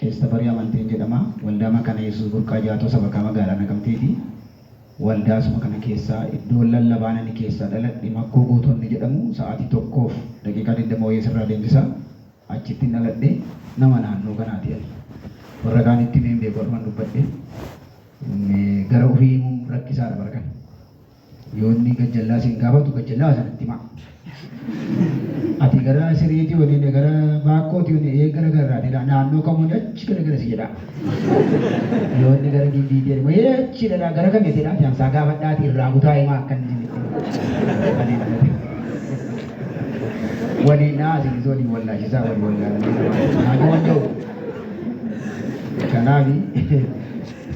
Qees Tafarii Amanteen jedhama. Waldaa Makana Yesuus Burqaa Jaatoo Sabakaa Magaalaa Naqamteeti. Waldaa asuma kana keessaa iddoon lallabaan ani keessaa dhaladhe Makkoo Guutonni jedhamu sa'aatii 1:20 wayii asirraa deemsisa. Achittin dhaladhe. Nama naannoo kanaati ani. Warra kaanitti himee hin beeku har'uman dubbadhe. Gara ofii himuun rakkisaadha bara kana. Yoo inni gajjallaa isin gaafatu gajjallaa sanatti himaa. Ati gara siriitii waliin gara baakkootii waliin ee gara garraatiidha naannoo kamuun achi gara gara si jedha. Yoo inni gara gimbiitii jedhamu ee achi jedha gara kam jedha ati ansaa gaafadhaati irraa kutaa himaa akka inni isinitti himu. Waliin naa isinis waliin wallaalchisaa waliin wallaalanii naannoo waan ta'u. Kanaaf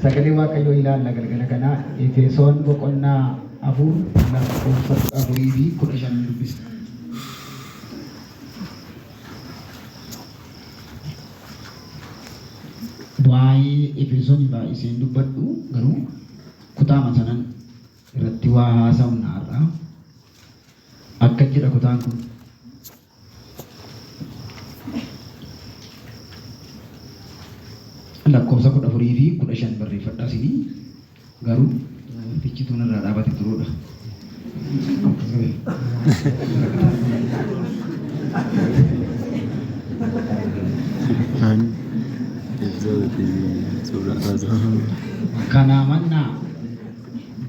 Sagalee Waaqayyoo ilaalla galgala kana Efesoon boqonnaa 4 lakkoofsa 14 fi 15 dubbisna. Waa'ee Efesoon baay'isee hin dubbadhu garuu kutaama sanan irratti waa haasa'u har'a. Akka jedha kutaan kun. Lakkoofsa 14 fi 15 barreeffadhaa isinii garuu wantichi tun irraa dhaabate turuudha. Kanaa mannaa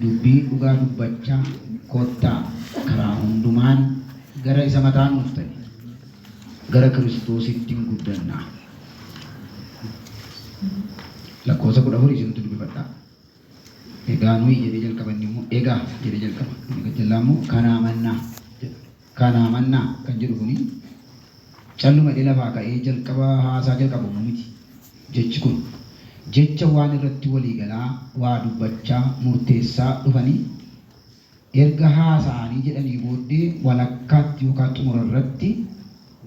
dubbii dhugaa dubbachaa kottaa karaa hundumaan gara isa mataa nuuf ta'e, gara Kiristoositti in guddanna. Lakkoofsa 14 isintu dubbifadhaa. Egaa nuyi jedhee jalqaba inni immoo egaa jedhee jalqaba. Inni gajjallaa immoo kanaa mannaa jedha. Kanaa mannaa kan jedhu kuni calluma jedhee lafaa ka'ee jalqaba haasaa jalqabamu miti. Jechi kun jecha waan irratti walii galaa waa dubbachaa murteessaa dhufanii Erga haasa'anii jedhanii booddee walakkaatti yookaan xumura irratti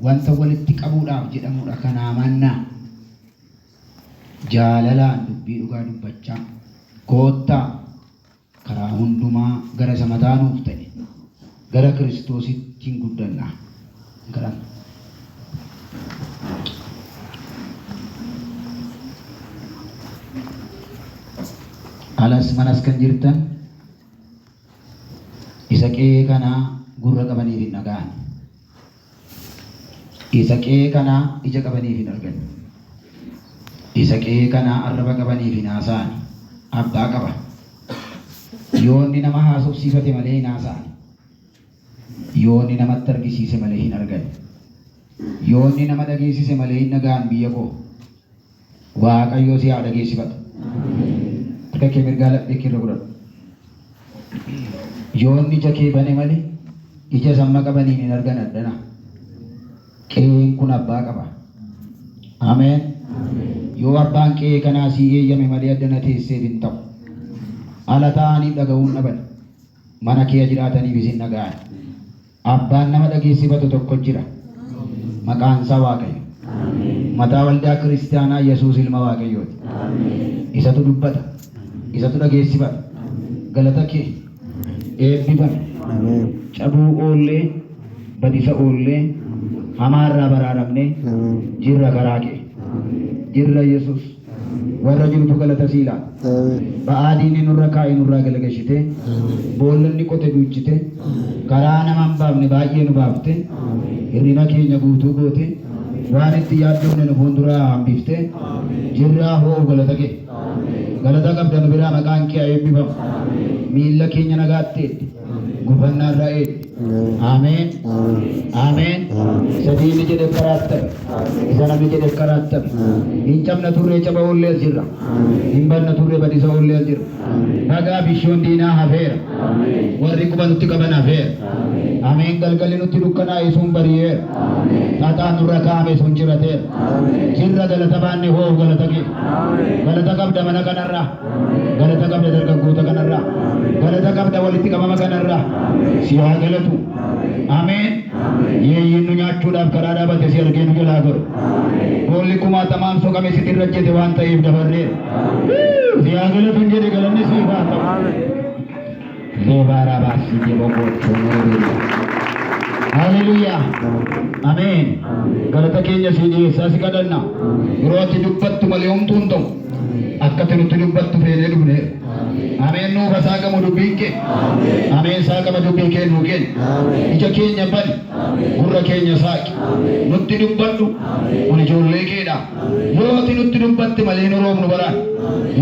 wanta walitti qabuudhaaf jedhamudha. Kanaa mannaa, jaalalaan dubbii dhugaa dubbachaa, koottaa karaa hundumaa gara isa mataa nuuf ta'e, gara Kiristoositti in guddannaa. In kadhanna. Alas manas kan jirtan Isa qe'ee kanaa gurra qabaniif hin dhaga'an. Isa qe'ee kanaa ija qabaniif hin argan. Isa qe'ee kanaa arraba qabaniif hin haasa'an. Abbaa qaba. Yoo inni nama haasofsiifate malee hin haasa'an. Yoo inni namatti argisiise malee hin argan. Yoo inni nama dhageessise malee hin dhaga'an biyya koo. Waaqayyo si haa dhageessifatu. Harka kee mirgaa laphee kee irra godhadhu. Yoo inni ija kee bane malee ija samma qabaniin hin argan addana. Qe'een kun abbaa qaba. Ameen. Yoo abbaan qe'ee kanaa sii eeyyame malee addana teesseef hin ta'u. Ala taa'anii dhaga'uun dhaban. Mana kee jiraataniifis hin dhaga'an. Abbaan nama dhageessifatu tokko jira. Maqaan isaa Waaqayyo. Mataa waldaa kiristaanaa Yesuus ilma Waaqayyooti. Isatu dubbata. Isatu dhageessifata. Galata kee eebbifami. Cabuu oollee, badisa oollee, hamaarraa baraaramnee jirra karaa kee. Jirra Yesuus. Warra jirutu galata sii laata. Ba'aa diinni nurra kaa'e nurraa galagashite, boolla inni qote duuchite, karaa nama hin baafne baay'ee nu baafte, hir'ina keenya guutuu goote, waan itti yaaddofne nu fuulduraa hambifte, jirraa hoo'u galata kee. Galata qabda nu biraa maqaan kee haa eebbifamu. Miilla keenya nagaatti eedde, gufannaa irraa eedde. Ameen. Ameen. Isa diinni jedhe karaatti tabe. Isa namni jedhe karaatti tabe. Hin cabna turree caba oollee as jirra. Hin banna turree badisa oollee as jirra. Bagaa bishoon diinaa hafeera. Warri quba nutti qaban hafeera. Ameen. Galgalli nutti dukkanaa'e sun bari'eera. Xaxaan nurra kaa'ame sun cirateera. Jirra galata baanne hoo galata kee. Galata qabda mana kanarraa. Galata qabda dargaggoota kanarraa. Galata qabda walitti qabama kanarraa. Si haa galatu. Ameen. Yeeyyiin nu nyaachuudhaaf karaa dhaabate si argee nu jalaa gore. Boolli kumaatamaan soqame sitti irra jete waan ta'eef dabarreera. Si haa galatu hin jedhe galanni siif haa ta'u. Leebaaraa baasii deeboo gootoo. Haleluuyaa. Ameen. Galata keenya sii dhiyeessaa si kadhanna. Yeroo ati dubbattu malee homtuu hin ta'u. Akka ati nutti dubbattu feenee dhufneerra. Ameen nuuf haa saaqamu dubbiin kee. Ameen saaqama dubbii kee nuu kenni. Ija keenya bani. Gurra keenya saaqi. Nutti dubbadhu. Kun ijoollee keedha. Yoo ati nutti dubbatte malee hin horoomnu baraan.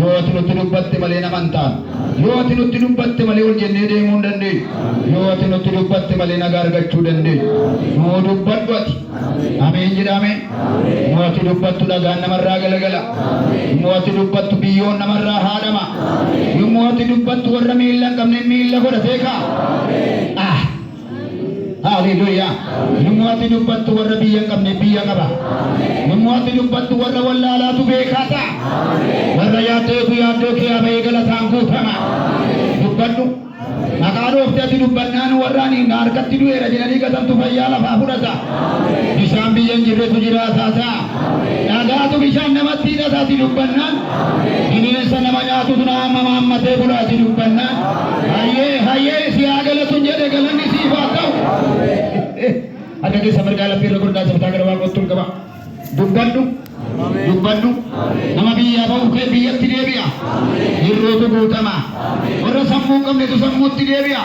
Yoo ati nutti dubbatte malee nama hin taanu. Yoo ati nutti dubbatte malee ol jennee deemuu hin dandeenyu. Yoo ati nutti dubbatte malee nagaa argachuu dandeenyu. Nuu dubbadhu ati. Ameen jedhaa mee. Immoo ati dubbattu dhagaan namarraa galagala. Immoo ati dubbattu biyyoon namarraa haadhama. Yommuu ati dubbattu warra miilla hin qabne miilla godhatee ka'a. Ah! Haleluuyaa. Yommuu ati dubbattu warra biyya hin qabne biyya qaba. Yommuu ati dubbattu warra wallaalaatu beekaa ta'a. Warra yaaddootu yaaddoo kee ba'ee galataan guutama. Dubbadhu. Maqaa dhoofte ati dubbannaan warra ani na harkatti du'eera jedhanii gatantu fayyaa lafaa fudhata. Bishaan biyya hin jirretu jiraataa ta'a. Dhagaatu bishaan namatti hidhata ati dubbannaan. Bineensa nama nyaatutu nama haammatee bula ati dubbannaan. Hayyee hayyee si haa galatu jedhe galanni siif haa ta'u. Harka keessa mirgaa laphee irra godhadhaa sabtaa gara waaqootti ol qaba. Dubbadhu. Dubbadhu. Nama biyyaa ba'u kee biyyatti deebi'a. Hir'uutu guutama. Warra sammuu hin qabnetu sammuutti deebi'a.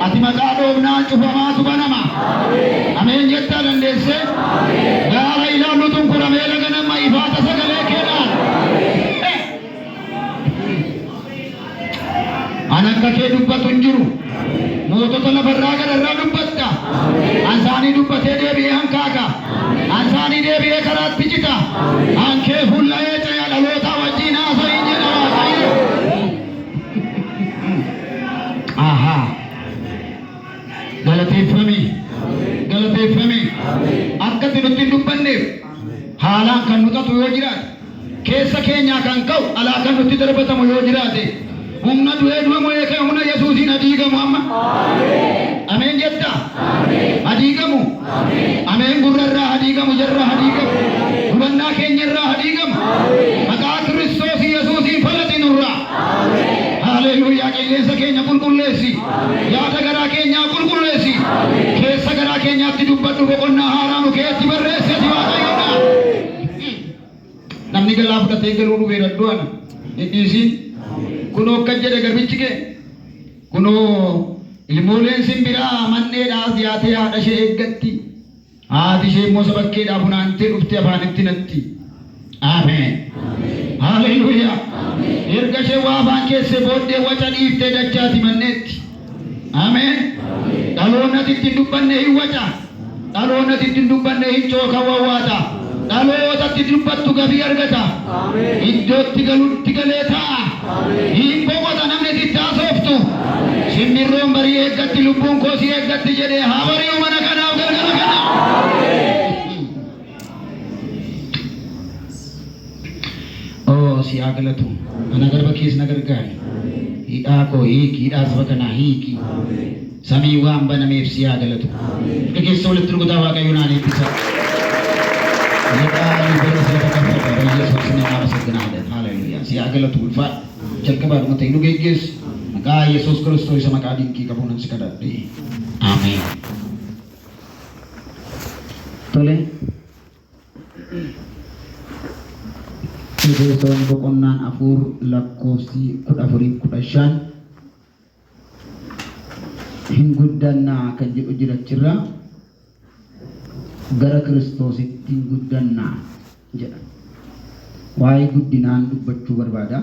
Ati maqaa dhoofnaan cufamaatu banama. Ameen jettaa dandeessee. Gaara ilaallutu kuramee laga nama ifaata sagalee keedhaan. An akka kee dubbatu hin jiru. Mootota lafarraa gararraa dubbatta. Ansaanii dubbatee deebi'ee hankaaka. Ansaanii deebi'ee karaatti cita. Ankee fulla'ee ce'a dhaloota wajjin haasa'iin jedha Waaqayyo. Ahaa. Galateeffami. Galateeffami. Akka itti nutti hin dubbanneef haalaan kan nu xaxu yoo jiraate keessa keenyaa kan ka'u alaa kan nutti darbatamu yoo jiraate humna du'ee du'a mo'ee ka'e humna Yesuusiin adiigamu amma. Ameen jettaa? Adiigamu. Ameen gurrarraa adiigamu jarraa adiigamu. Hubannaa keenyarraa adiigamu. Maqaa Kiristoos Yesuusiin falati nurraa. Haleluuyaa qilleensa keenya qulqulleessi. Yaada garaa keenyaa qulqulleessi. Keessa garaa keenyaatti dubbadhu boqonnaa haaraa nu keetti barreessi ati Waaqayyoodha. Namni galaa fudhatee galuu dhufeera iddoo ana. Hin dhiisin. Kunoo akkas jedhe garbichi kee. Kunoo ilmooleen simbiraa manneedhaas dhiyaatee haadha ishee eeggatti. Haati ishee immoo sabakkeedhaa funaantee dhuftee afaanitti natti. Ameen. Haleluuyaa. Erga ishee waa afaan keessee booddee waca dhiiftee dachaati manneetti. Ameen. Dhaloonni ati ittiin dubbanne hin waca. Dhaloonni ati ittiin dubbanne hin cooka wawwaata. Dhaloota itti dubbattu gabii argata. Iddootti galutti galee taa'a. Hin boqota namni itti haasoftu. Simbirroon barii eeggatti lubbuun koo si eeggatti jedhee haa bari'u mana kanaaf galgala kana. Oo si haa galatu. Ana garba kees na gargaari. Hidhaa koo hiiki, hidhaa saba kanaa hiiki. Samii waan banameef si haa galatu. Harka keessa walitti rukutaa Waaqayyo naan eebbisa. የቃሉ በር ስለተከፈተ በኢየሱስ ስም እናመሰግናለን። ሃሌሉያ si haa galatu ulfaadhu. Jalqabaadhuma ta'e nu geggeessi. Maqaa Yesuus Kiristoos isa maqaa dinqii qabuun si kadhadhe. Ameen. Tole. Efesoon boqonnaan 4 lakkoofsi 14 15 hin guddannaa kan jedhu jira achirraa gara Kiristoositti hin guddannaa jedha. Waa'ee guddinaan dubbachuu barbaada.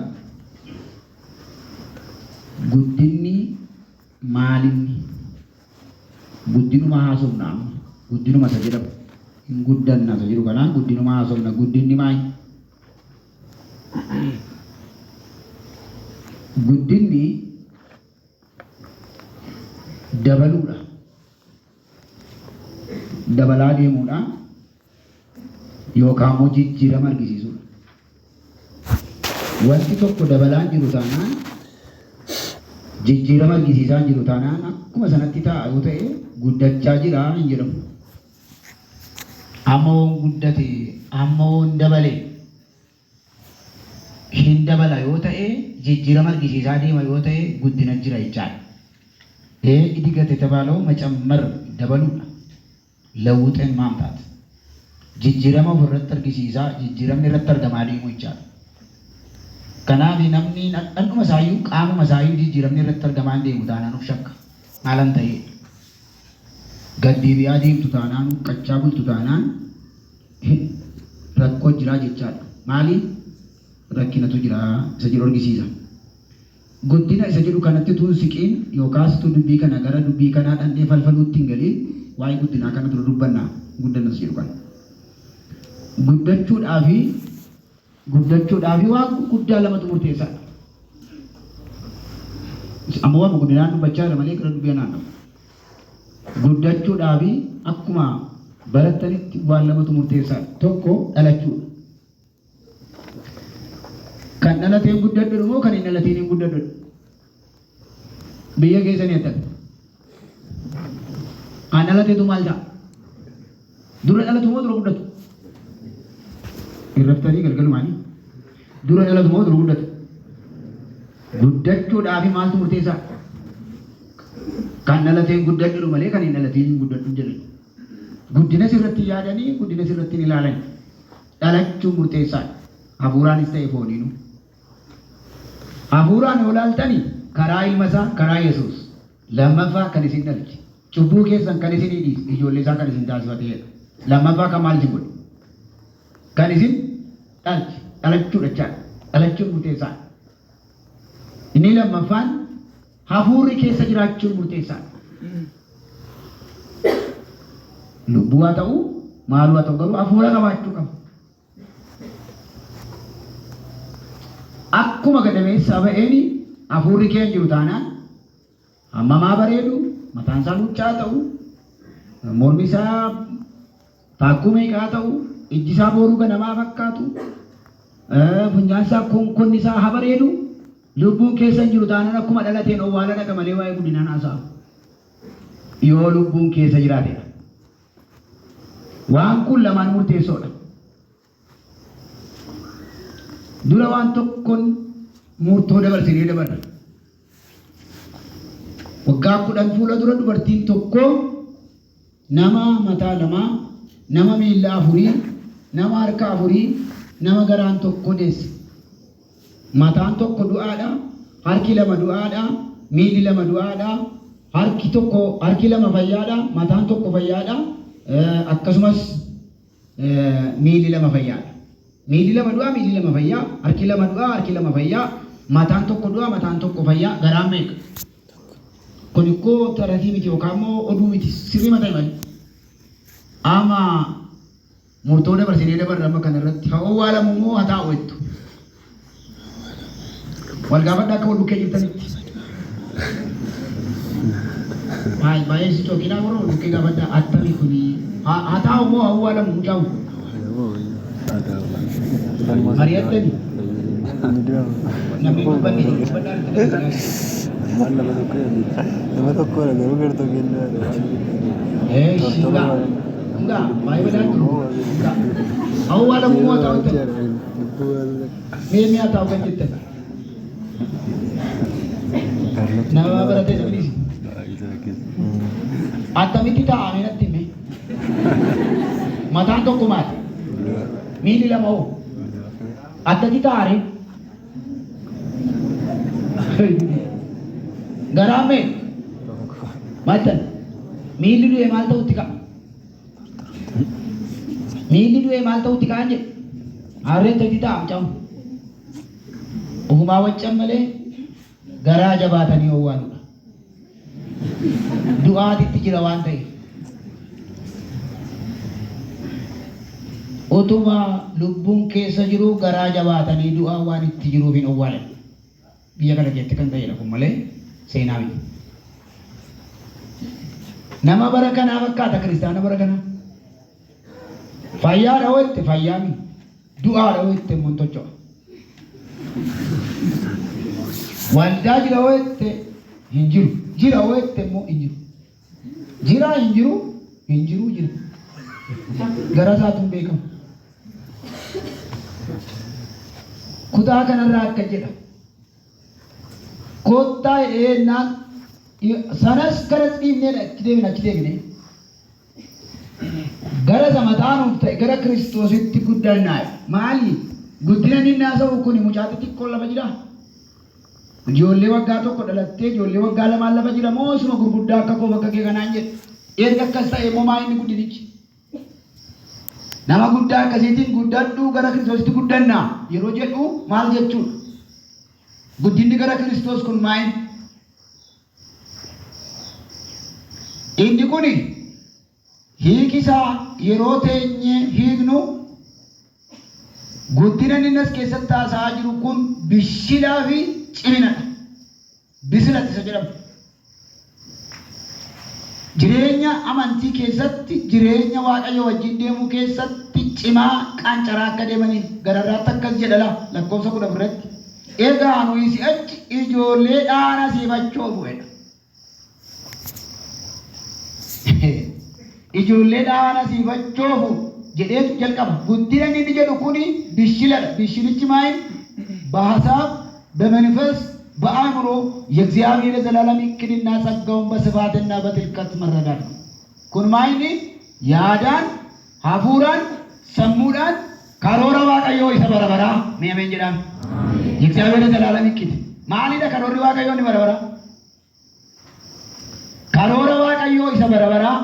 Guddinni maalinni? Guddinuma haasofna amma. Guddinuma isa jedhamu. Hin guddanna isa jedhu kanaan guddinuma haasofna. Guddinni maali? Guddinni dabaluudha. Dabalaa deemuudha yookaan immoo jijjiirama argisiisuudha. Wanti tokko dabalaa hin jiru taanaan jijjiirama argisiisaa hin jiru taanaan akkuma sanatti taa'a yoo ta'e guddachaa jira hin jedhamu. Amma woon guddate amma woon dabale hin dabala yoo ta'e jijjiirama argisiisaa deema yoo ta'e guddina jira jechaadha. ይሄ እድገት የተባለው መጨመር dabaluudha. ለውጥን ማምጣት jijjiirama ofirratti argisiisaa jijjiiramni irratti argamaa deemuu jechaadha. Kanaaf namni dhandhuma isaayyuu qaamuma isaayyuu jijjiiramni irratti argamaa hin deemu taanaan of shakka. Maalan ta'ee gad deebi'aa deemtu taanaan qaccaa bultu taanaan rakkoo jiraa jechaadha. Maali? Rakkinatu jira isa jedhu argisiisa. Guddina isa jedhu kanatti tuun siqiin yookaas tu dubbii kana gara dubbii kanaa dhandhee falfaluutti hin galiin waa'ee guddinaa kana dura dubbannaa guddina isa jedhu kana. Guddachuudhaafi waan guddaa lamatu murteessaadha. Amma waan guddinaan dubbachaa jira malee gara dubbii anaan dhabu. Guddachuudhaafi akkuma barattanitti waan lamatu murteessaadha. Tokko dhalachuudha. Kan dhalateen guddadhu moo kan hin dhalatiin hin guddadhu? Biyya keessanii attami? Kan dhalateetu maal ta'a? Dura dhalatu moo dura guddatu? Irraftanii galgalumaanii. Dura dhalatu moo dura guddatu? Guddachuudhaafi maaltu murteessaa? Kan dhalateen guddadhu malee kan hin dhalatiin hin guddadhu jedhan. Guddina sirratti yaadanii guddina sirratti hin ilaalan. Dhalachuun murteessaadha. Hafuuraanis ta'e fooniinuu. Hafuuraan yoo ilaaltani karaa ilma isaa karaa Yesuus. Lammaffaa kan isin dhalche. Cubbuu keessan kan isinii dhiise ijoollee isaa kan isin taasifateedha. Lammaffaa kan maal isin godhe? Kan isin dhalche. Dhalachuudha jechaadha. Dhalachuun murteessaadha. Inni lammaffaan hafuurri keessa jiraachuun murteessaadha. Lubbuu haa ta'u maaluu haa ta'u garuu hafuura qabaachuu qaba. Akkuma gadameessaa ba'een hafuurri kee hin jiru taanaan hammamaa bareedu mataan isaa luuccaa ta'u mormi isaa taakkuu meeqaa ta'u ijji isaa booruu ganamaa fakkaatu funyaan isaa konkonni isaa haa bareedu lubbuun keessa hin jiru taanaan akkuma dhalateen owwaala dhaqa malee waa'ee guddinaan haasa'a. Yoo lubbuun keessa jiraatedha. Waan kun lamaan murteessoodha. Dura waan tokkoon murtoo dabarsinee dabarra. Waggaa 10 fuula dura dubartiin tokko nama mataa lamaa, nama miilla afurii, nama harka afurii, nama garaan tokko deesse. Mataan tokko du'aadha, harki lama du'aadha, miilli lama du'aadha, harki tokko harki lama fayyaadha, mataan tokko fayyaadha, akkasumas miilli lama fayyaadha. Miilli lama du'aa, miilli lama fayyaa, harki lama du'aa, harki lama fayyaa, mataan tokko du'aa, mataan tokko fayyaa, garaan meeqa? Kun ikkoo taratii miti yookaan immoo oduu miti sirrii mataa malee. Amma murtoo dabarsinee dabarra amma kana irratti haa owwaalamu moo haa taa'u jettu. Wal gaafadhaa akka wal bukkee jirtanitti. Baay'ee baay'ee si cookinaa warra wal bukkee gaafadhaa attami kuni haa taa'u moo haa owwaalamu mucaan kun. Mari'attani. Namni dubbanne jiru dubbadhaan itti dabalaa. Nama tokkodha garuu gartuu kennaa. Eesh, dhugaa. Dhugaa, baay'ee badaan jiru. Dhugaa. Haa owwaalamu moo haa taa'u jettan? Mee mee haa taa'u kan jettan. Nama baratee namni isin. Attamitti taa'ame natti hime. Mataan tokko maali? Miilli lama hoo? Attatti taa'are? Garaan meeqa? Maal jettan? Miilli du'e maal ta'utti ka'a? Miilli du'e maal ta'utti ka'an jedhe? Harreen ta'utti ta'a mucaan. Ofumaa waccan malee garaa jabaatanii owwaaluudha. Du'aatitti jira waan ta'eef. Utuma lubbuun keessa jiru garaa jabaatanii du'aa waan itti jiruuf hin owwaalan. Biyya kana keessatti kan ta'edha kun malee seenaa miti. Nama bara kanaa fakkaata kiristaana bara kanaa. Fayyaadha hoo jette fayyaa miti. Du'aadha hoo jette immoo hin tocho'a. Waldaa jira hoo jette hin jiru. Jira hoo jette immoo hin jiru. Jira hin jiru hin jiru jira. Gara isaatu hin beekamu. Kutaa kanarraa akka jedha. Kottaa jedhee naan sanas kanas dhiifnee achi deebine achi deebine. Gara isa mataa nuuf ta'e gara Kiristoositti guddannaa. Maali? Guddina inni haasa'u kun mucaa xixiqqoo lafa jiraa? Ijoollee waggaa tokko dhalattee ijoollee waggaa lamaan lafa jira moo isuma gurguddaa akka koo bakka kee kanaan jedhe. Erga akkas ta'e immoo maa inni guddinichi? Nama guddaa akkasiitiin guddadhuu gara Kiristoositti guddannaa yeroo jedhu maal jechuudha? Guddinni gara Kiristoos kun maal? Inni kun hiikisaa yeroo teenyee hiiknu guddina inni as keessatti haasa'aa jiru kun bishilaa fi ciminadha. Bisilat isa jedhamu. Jireenya amantii keessatti, jireenya Waaqayyo wajjin deemuu keessatti cimaa qancaraa akka deemaniif gararraatti akkas jedha lakkoofsa 14 irratti. Egaa nuyi si'achi ijoollee dhaana siifachoofu jedha. Ijoollee dhaana siifachoofu jedheetu jalqaba. Guddina inni jedhu kuni bishiladha. Bishilichi maayin? በሀሳብ በመንፈስ በአእምሮ የእግዚአብሔር የዘላለም እቅድና ጸጋውን በስፋትና በጥልቀት መረዳት ነው። Kun maayini yaadaan, hafuuraan, sammuudhaan karoora Waaqayyoo isa bara baraa mee ameen jedhaan. የእግዚአብሔር የዘላለም እቅድ maalidha karoorri Waaqayyoo inni bara baraa? Karoora Waaqayyoo isa bara baraa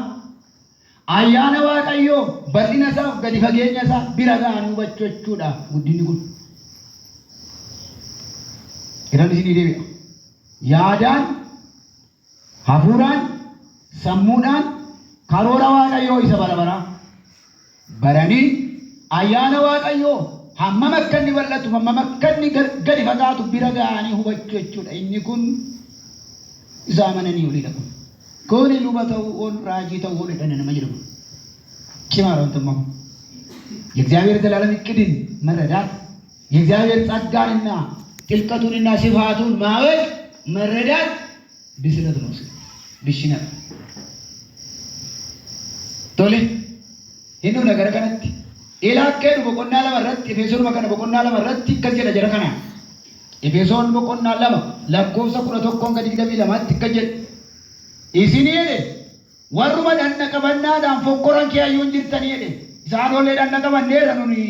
ayyaana Waaqayyoo bal'ina isaa gadi fageenya isaa bira ga'anii hubachuu jechuudha guddinni kun. Jedhan isinii deebi'a. Yaadaan, hafuuraan, sammuudhaan karoora Waaqayyoo isa bara baraa baranii ayyaana Waaqayyoo hammam akka inni bal'atu hammam akka inni gadi fagaatu bira ga'anii hubachuu jechuudha. Inni kun isa amananii oliidha kun. Kuni luba ta'uu ol raajii ta'uu ol jedhan nama jedhamu. Cimaa wanta kun. የእግዚአብሔር ዘላለም እቅድን መረዳት የእግዚአብሔር ጸጋንና ጥልቀቱንና ስፋቱን ማወቅ መረዳት ብስለት ነው። ብሽነት tole inni gara kanatti ilaakkeedhu boqonnaa 2 irratti Efesoonuma kana boqonnaa 2 irratti akkas jedha jara kana. Efesoon boqonnaa 2 lakkoofsa 11 hanga 22tti akkas jedha. Isin jedhe warruma dhanna qabannaadhaan fokkoran kee hayyuun jirtanii jedhe. Isaan ollee dhanna qabanneerra nuni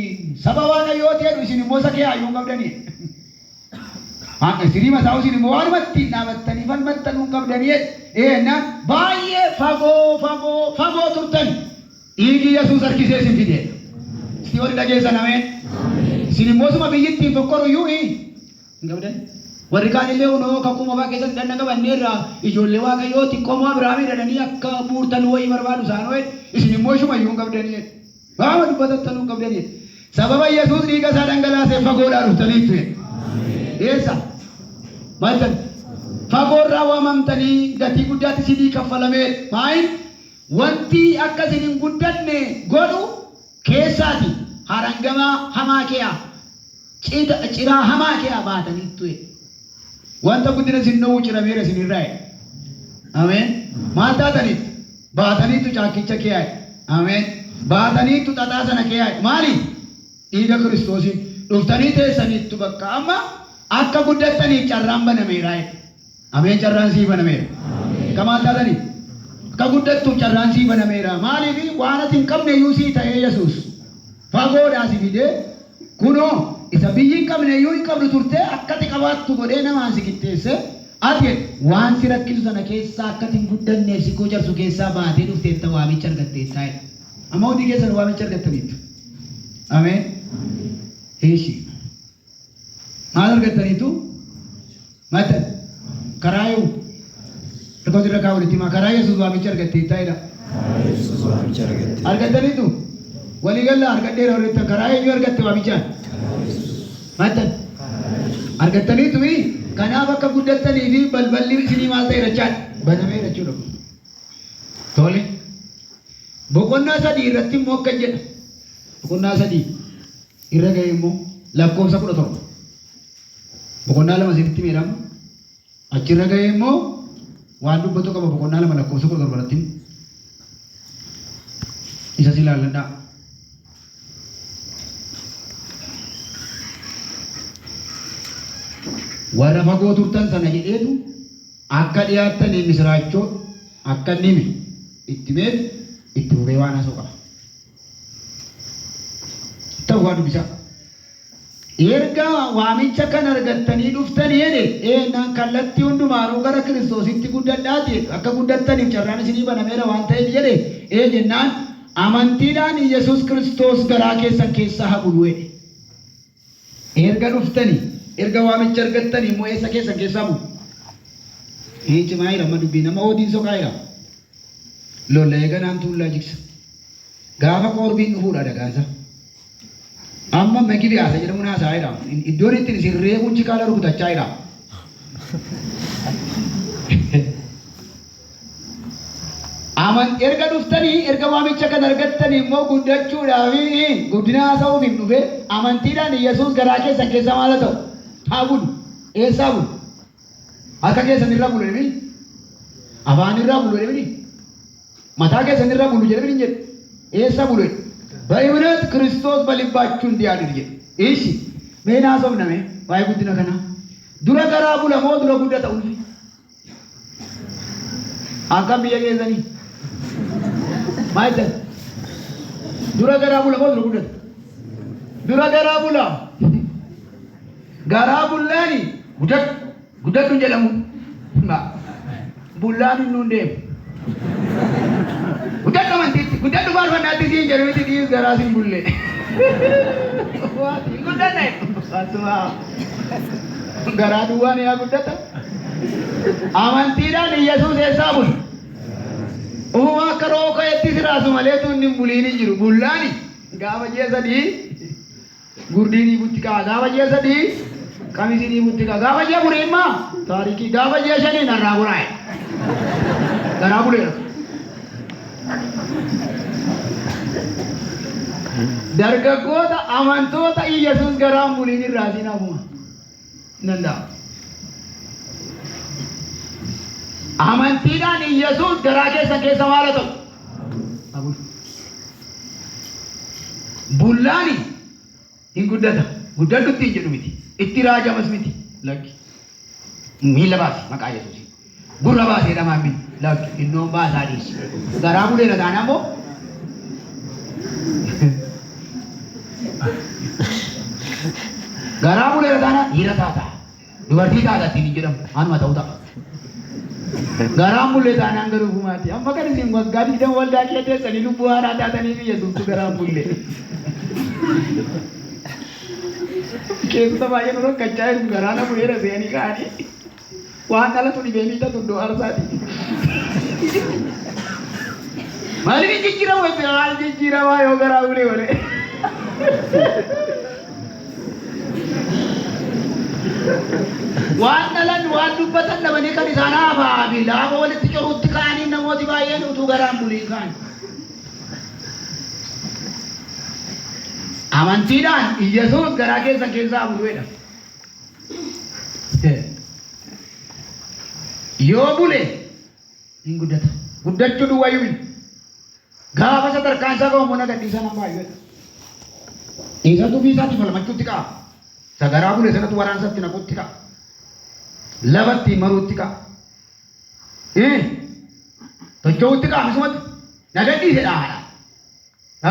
saba Waaqayyooti jedhu isin immoo isa kee hayyuun qabdanii. Isinii mataa isin immoo waanuma ittiin dhaabattanii falmattanuu hin qabdanii jedhe. Eennaan baay'ee fagoo fagoo fagoo turtan. Dhiigi Yesuus harkisee isin fide. Isin warri dhageessan ameen. Isin immoo suma biyyi ittiin fokkoru iyyuu hin qabdan. Warri kaan illee unoo kakuu moofaa keessatti dhanna qabanneerra ijoollee Waaqayyooti qomoo Abiraamii jedhanii akka buurtan wayii barbaadu isaan ho'e isin immoo ishuma iyyuu hin qabdanii. Baama dubbatattanuu hin qabdanii. Sababa Yesuus dhiiga isaa dhangalaasee fagoodhaa dhuftaniittu. Eessa? Maal jedhan? Fagoorraa waamamtanii gatii guddaatti isinii kaffalamee maayin wanti akka isin hin guddanne godhu keessaati harangamaa hamaa keeyaa ciraa hamaa keeyaa baataniittu. Wanta guddina isin dhowwu cirameera isinirraa. Ameen. Maal taataniittu? Baataniittu caakkicha keeyaa. Ameen. Baataniittu xaxaa sana keeyaa. Maali? Dhiiga Kiristoosiin dhuftanii teessaniittu bakka amma akka guddattaniif carraan banameera. Ameen, carraan sii banameera. Akka maal taataniif? Akka guddattuuf carraan sii banameera. Maaliif waan ati hin qabne iyyuu sii ta'ee Yesuus. Fagoodhaa si fidee kunoo isa biyyi hin qabne iyyuu hin qabdu turtee akka ati qabaattu godhee namaan si qixxeesse ati waan si rakkisu sana keessaa akka ati hin guddanneef si kocarsu keessaa baatee dhufteetta waamicha argatteettaa jedha. Amma hundi keessan waamicha argattaniittu. Ameen. Eeshi. Maal argattaniitu? Maal karaa yoo Tokko irra kaa'u walitti himaa karaa Yesuus waamicha argatteettaa jedha. Yesuus waamicha argatte. Argattaniitu? Walii galla argadheera warri karaa eenyu argatte waamichaan? Maal argattaniitu? Kanaaf akka guddattanii fi balballi isinii maal ta'e jechaadha? Banameera jechuudha. Tole. Boqonnaa 3 irratti immoo akkan jedha. Boqonnaa 3 irra ga'e immoo lakkoofsa 17. Boqonnaa 2 isinitti miidhamu. Achirra ga'e immoo waan dubbatu qaba boqonnaa 2 lakkoofsa 17 irratti. Isas ilaalladhaa. Warra fagoo turtan sana jedheetu akka dhiyaattanii misiraachoo akka inni hime itti meetu Itti fufee waan haasa'u qaba. Ta'u waa dubbisaa. Erga waamicha kan argattanii dhuftanii jedhe eenaan kallattii hundumaanuu gara Kiristoositti guddadhaati akka guddattaniif carraan isinii banameera waan ta'eef jedhe ee jennaan amantiidhaan Yesuus Kiristoos garaa keessan keessaa haa bulu jedhe. Erga dhuftanii erga waamicha argattanii immoo eessa keessan keessaa bulu? Ee cimaa jira amma dubbii nama oodiin soqaa jira. Lola eeganaan tuullaa jigsa. Gaafa qoorbiin dhufuudha dagaansa. Amma magibi haasa jedhamuun haasaa jira. Iddoon ittiin isin reebuun chikaala rukutachaa jira. Aman erga dhuftanii erga waamicha kan argattanii immoo guddachuudhaaf guddina haasa'uuf hin dhufe amantiidhaan Yesuus garaa keessan keessa maal haa ta'u? Haa bulu. Eessaa bulu? Harka keessan irra bulu jedhanii? Afaan irraa bulu jedhanii? Mataa keessan irra bulu jedhanii hin jedhu. Eessa bulu jedhu? በእምነት ክርስቶስ በልባችሁ እንዲያድር jedhe. እሺ mee naasofna mee waa'ee guddina kanaa. Dura garaa bula moo dura guddata ulfi? Akkam biyya keessanii? Maal jettan? Dura garaa bula moo dura guddata? Dura garaa bula. Garaa bullaani guddadhu guddadhu hin jedhamu. Bullaan hin nuun deemu. Guddadhu amantiitti guddadhu faarfannaatti siin jedhu miti dhiis garaa siin bulle. Hin guddanne. Garaa duwwaan yaa guddata. Amantiidhaan Yesuus eessaa bulu? Uuma akka rooka itti siraasu malee tun hin buliin hin jiru. Bullaani gaafa ji'a 3 gurdii dhiibutti ka'a. Gaafa ji'a 3 qamisii dhiibutti ka'a. Gaafa ji'a 4 immoo taarikii. Gaafa ji'a 5 narraa buraa'e. Garaa buleera. Dargaggoota amantoota Yesuus garaan buliin irraa siin hafuma. Danda'a. Amantiidhaan Yesuus garaa keessan keessa maal haa ta'u? Bullaani hin guddata. Guddadhu ittiin jedhu miti. Itti raajamas miti. Lakki. Miila baasi maqaa Yesuusiin. Gurra baasee dhamaan miti. Lakki innoon baasaa dhiisi. Garaa buleera taanaan immoo garaa buleera taanaan dhiira taata. Dubartii taata ittiin hin jedhamu. Anuma ta'uu ta'a. Garaan bulle taanaan garuu gumaati. Amma kan isin waggaa 20 waldaa kee teessanii lubbuu haaraa taatanii fi Yesuustu garaan bulle. Keessa baay'ee nu rakkachaa jiru garaa na buleera se'anii ka'anii waan dhalatu dhibee miidhatu iddoo aarsaati. Maaliif jijjiirama wajjin maal jijjiiramaa yoo garaa bulee malee. Waan dhalan waan dubbatan dhabanii kan isaan haafaa fi laafa walitti coruutti ka'anii namooti baay'een utuu garaan buliin ka'an. Amantiidhaan Iyyasuus garaa keessan keessaa buluedha. Yoo bule hin guddata. Guddachuu duwwaayyuu miti. Gaafa sadarkaan isaa gahu immoo na gadhiisaa nan baay'ee. Isatu ofii isaatii falmachuutti ka'a. Isa garaa bule sanatu waraansatti naquutti ka'a. Lafatti maruutti ka'a. Tocho'utti ka'a misumatti. Na gadhiise dhahaadha.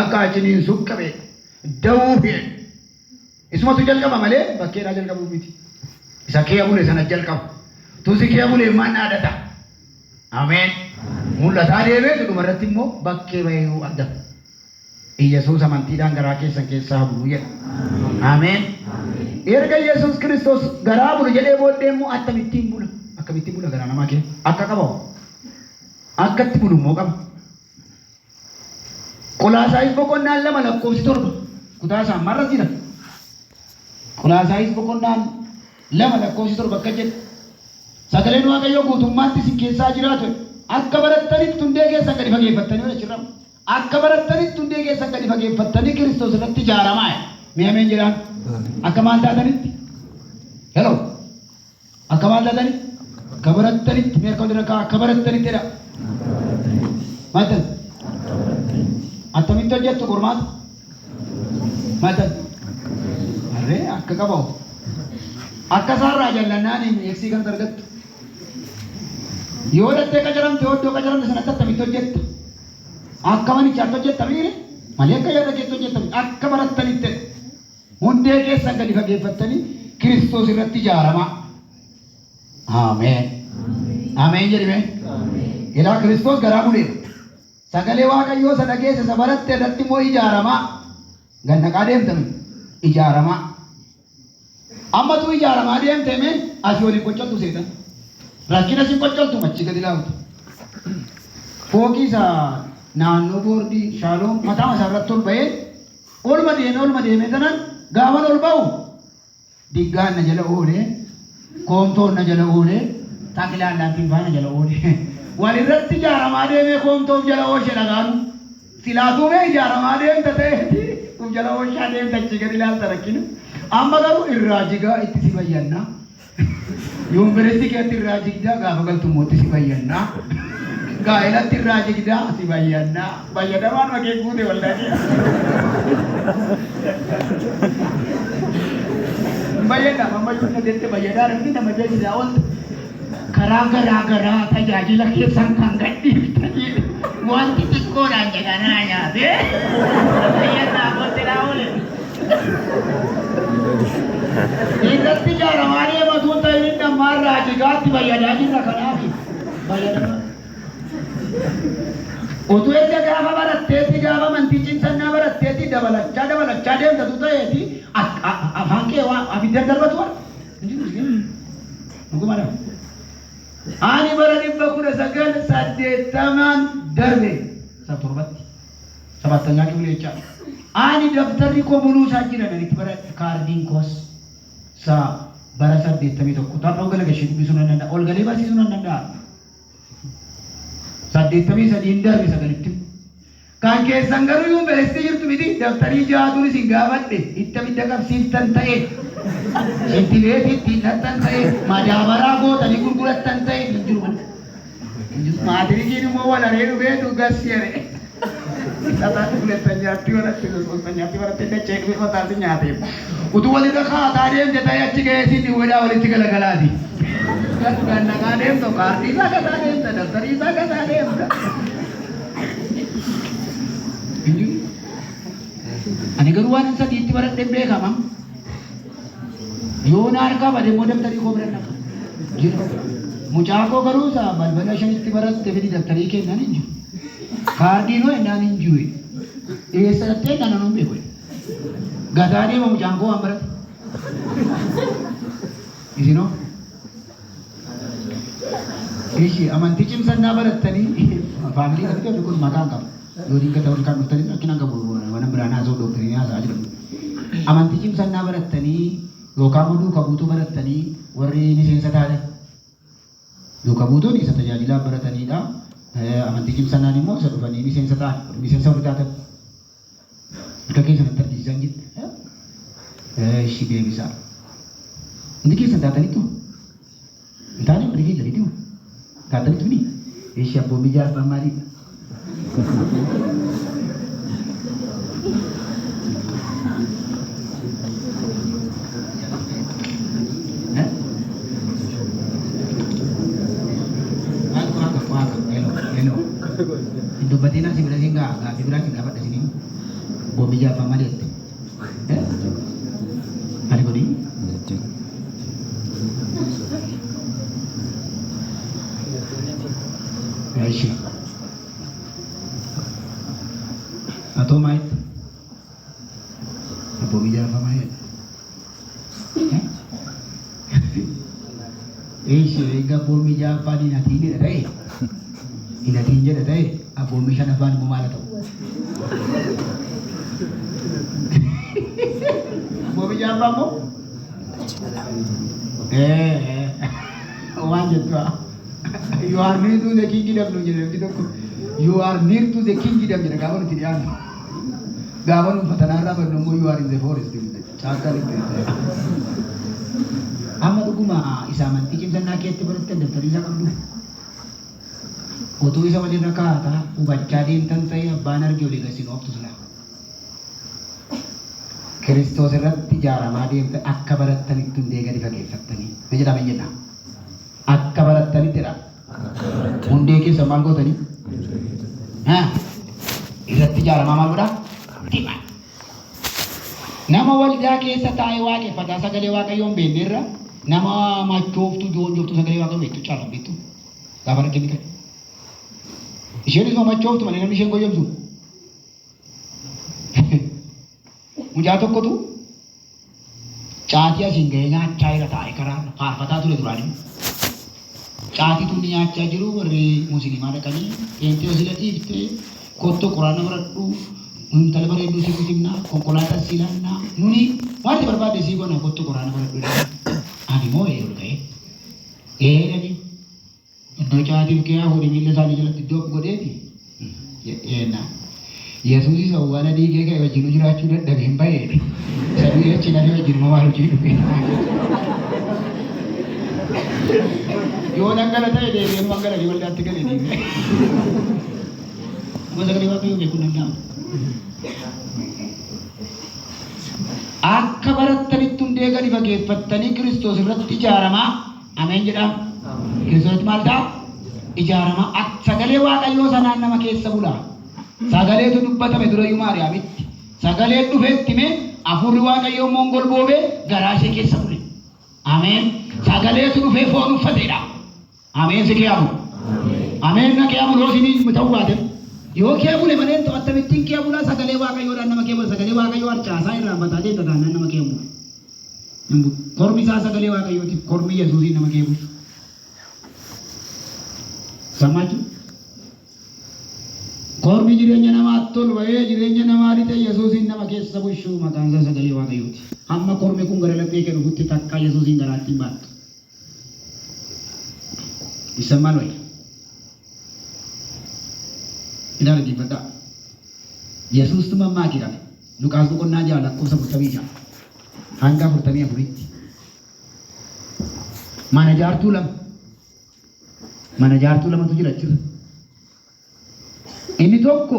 Akka ciniin suqqabe da'uu fe'e. Isumatu jalqaba malee bakkeedhaa jalqabuu miti. Isa kee bule sana jalqaba. Tusi kee bule maal dhaadata. Ameen. Mul'ataa deemeetu dhumarratti immoo bakkee bahee argama. Iyyasuus amantiidhaan garaa keessan keessaa haa bulu jedha. Ameen. Erga Yesuus Kiristoos garaa bulu jedhee booddee immoo akkamittiin bula? Akkamittiin bula garaa namaa keessa? Akka qaba hoo? Akkatti bulu immoo qaba. Qolaasaayis boqonnaan 2 lakkoofsi 7 kutaa isaa ammaarra jira. Qolaasaayis boqonnaan 2 lakkoofsi 7 akka jedhu sagaleen Waaqayyoo guutummaatti isin keessaa jiraatu akka barattanitti hundee keessan gadi fageeffattanii achirra akka barattanitti hundee keessan gadi fageeffattanii Kiristoos irratti ijaaramaa. Mee ameen jedhaan. Akka maal taatanitti? Hello. Akka maal taatanitti? Akka barattanitti mee akka walirra kaa'aa akka barattanitti jedha. Maal ta'an? Attamitti hojjettu qormaata? Maal ta'an? Harree akka qabamu. Akka isaarraa jallannaan eegsii kan argattu. Yoo dhattee qacaramte iddoo qacaramte sanatti attamitti hojjetta? Akka manichaatti hojjettamiire malee akka yaada keetti hojjettami akka barattanitti hundee keessan gadi fageeffattanii Kiristoos irratti ijaaramaa. Ameen. Ameen jedhime. Ilaa Kiristoos garaa buleera. Sagalee Waaqayyoo isa dhageesse isa baratte irratti immoo ijaaramaa. Gannaqaa deemtame ijaaramaa. Ammatu ijaaramaa deemteme asii olii qoccoltu seetan. Rakkina si qoccoltu machi gadi laaftu. Fooqii isa naannoo boordii Shaaloom mataa isaa irratti ol ba'ee oluma deemee tanan gaafan ol ba'u diggaan na jala oolee, koomtoon na jala oolee, takilaan laantiin faana jala oolee. Walirratti ijaaramaa deemee koomtoof jala ooshe dhagaanu. Silaatuu mee ijaaramaa deemta ta'eeti uf jala ooshaa deemta achii gadi ilaalta rakkina. Amma garuu irraa jigaa itti si fayyannaa. Yuunivarsiitii keetti irraa jigdaa gaafa galtu immoo itti si fayyannaa. Gaa'elatti irraa jigdaa si fayyannaa. Fayyadamaan makee guute wallaahi. Fayyadama amma iyyuu na jette fayyadaa namni nama jajjaa oolta. Karaa garaa garaa tajaajila keessan kan gadhiiftanii wanti xiqqoodhaan jedhanaa nyaatee fayyadaa kotteedhaa oole. Irratti ijaaramaa deematuun ta'in inni ammaa irraa jigaatti fayyadaa jirra kanaafi fayyadamaa. Utuu erga gaafa baratteetti gaafa amantii cimsannaa baratteetti dabalachaa dabalachaa deemtatu ta'eeti afaan kee waa abiddan darbatu waan. Dhuguma dha. Ani bara 1980n darbe 7tti ሰባተኛ ክፍል jecha. Ani daftarri koo muluu isaa jira nan itti baradhe kaardiin koos sa bara 81 tarroo gala gashee dubbisuu nan danda'a ol galee barsiisuu nan danda'a. 83n darbe sagalitti. Kan keessan garuu yuunivarsiitii jirtu miti daftarii jaatuun isin gaafadhe itti abidda qabsiiftan ta'e shintibeetii ittiin dhattan ta'e madaabaraa gootanii gurgurattan ta'e hin jiru mana. Maatirikiin immoo wal haree dhufeetu gassiyare. Hulettanyaatti baratte sostanyaatti baratte dachee dhufee mataasi nyaate. Utuu walirra kaataa deemte ta'e achi ga'ee siin dhiwwedhaa walitti galagalaati. Gannaqaa deemtu kaardii isaa gataa deemta daftarii isaa gataa deemta. Ani garuu waan sadiitti baradheen beekama. Yoo na harkaa bade immoo daftarii koo bira dhaqa. Jira. Mucaa koo garuu isa balbala shanitti baratte fidi daftarii kennaan hin jiru. Kaardii noo ennaan hin jiru. Eessa dhattee ennaan hin beeku. Gataa deema mucaan koo waan barate. Isinoo? Ishi amantii cimsannaa barattanii faamilii qabdi kun maqaan qaba. Yoo dingata wal kan dhuftanii rakkina qabu mana biraan haasa'u dooktarii haasa'aa jiru. Amantii cimsannaa barattanii yookaan immoo duuka buutuu barattanii warri miseensa taatan. Duuka buutuun isa tajaajilaaf baratanidha. Amantii cimsannaan immoo isa dhufanii miseensa ta'an miseensa warri taatan. Harka keessan itti argisiisan jirtu. Ishi deebisaa. Hundi keessan taataniitu? Hin taane warri keessaniitu? Taataniitu ni? Ishi abboommii jaaffaan maalidha? Waaqa hello hello. Hin dubbatiin asii bira siin ga'a gaaffii biraa siin gaafadha isiniin. Abboommii jaaffaan maali jette? Maali godhii? Ishi. Atoo maalitti? Abboommii jaaffaan maali jette? Ishi egaa abboommii jaaffaan hin hatiin jedha ta'e hin hatiin jedha ta'e abboommii shanaffaan immoo maal haa ta'u? Abboommii jaaffaan immoo? Waan jettu you are near to the kingdom nu jedhe namni tokko you are near to the kingdom jedha gaafa nuti dhiyaannu. Gaafa nu fatanaarraa badnu immoo you are in the forest caakkaa itti. Amma dhuguma isa amantii cimsannaa keetti barattan daftarii isaa qabdu. Utuu isa walirra kaataa hubachaa deemtan ta'e abbaan arge olii gadi sin ooftu sila. Kiristoos irratti ijaaramaa deemtan akka barattanitti hundee gadi fageeffattanii. Ni jedhama hin jenna. Akka barattanitti dha. Hundee keessa maal gootanii? Haa? ijaaramaa maal godhaa? Dima. Nama waldaa keessa taa'ee waaqeffataa sagalee Waaqayyoo hin beekne irra nama machooftuu joonjoftuu sagalee Waaqayyoo beektu caala beektu. Gaafa rakkinni ka'e. Isheenis machooftu malee namni isheen goyyomsu. Mucaa tokkotu caatii asiin ga'ee nyaachaa jira taa'ee karaa faarfataa ture duraan immoo. Caatii tun nyaachaa jiru warri musliimaa dhaqanii qeenxee osila dhiiftee kottu quraana baradhu intala bareedduu si guddifnaa konkolaataa si laannaa nuni waan ati barbaadde sii goona kottu quraana baradhu jedhanii. Ani moo ee ol ka'ee ee jedhanii iddoo caatiif kee fuudhee miilla isaanii jalatti iddoo godheeti jedheenna. Yesuusis awwaala diigee ka'e wajjin jiraachuu dadhabe hin baheedhe. Isa du'ee achi lafee wajjin immoo maal hojii dhufe. Yoo nan gala ta'e deebi'ee man galanii waldaatti galee deebi'ee. Nama sagalee Waaqayyoo beekuun danda'ama. Akka barattanitti hundee gadi fageeffattanii Kiristoos irratti ijaaramaa. Ameen jedhaa. Kiristoositti maal ta'a? Ijaaramaa. Sagalee Waaqayyoo sanaan nama keessa bula. Sagaleetu dubbatame durayyuu Maariyaamitti. Sagaleen dhufee itti himee hafuurri Waaqayyoo immoo golboobee garaa ishee keessa bule. Ameen. Sagaleetu dhufee foon uffateedha. Ameen si kee bulu. Ameen na kee bulu yoo isinii ta'uu baate. Yoo kee bule malee ta'u akkamittiin kee bulaa sagalee Waaqayyoodhaan nama kee bula. Sagalee Waaqayyoo harcaasaa irraan bataa deemta taanaan nama kee bulu. Kormi isaa sagalee Waaqayyootiif kormi Yesuusiin nama kee bulchu. Sammaachuu? Kormi jireenya namaatti tolu ba'ee jireenya namaa lixe Yesuusiin nama keessa bulchu maqaan isaa sagalee Waaqayyooti. Hamma kormi kun gara laphee kee dhufutti takkaa Yesuusiin garaatti hin baattu. ይሰማል ወይ? Ilaala dhaggeeffadhaa. Yesuustu mammaakee qabe. Luqaas boqonnaa 6 lakkoofsa 46 hanga 44tti. Mana jaartuu lama. Mana jaartuu lamatu jira jira. Inni tokko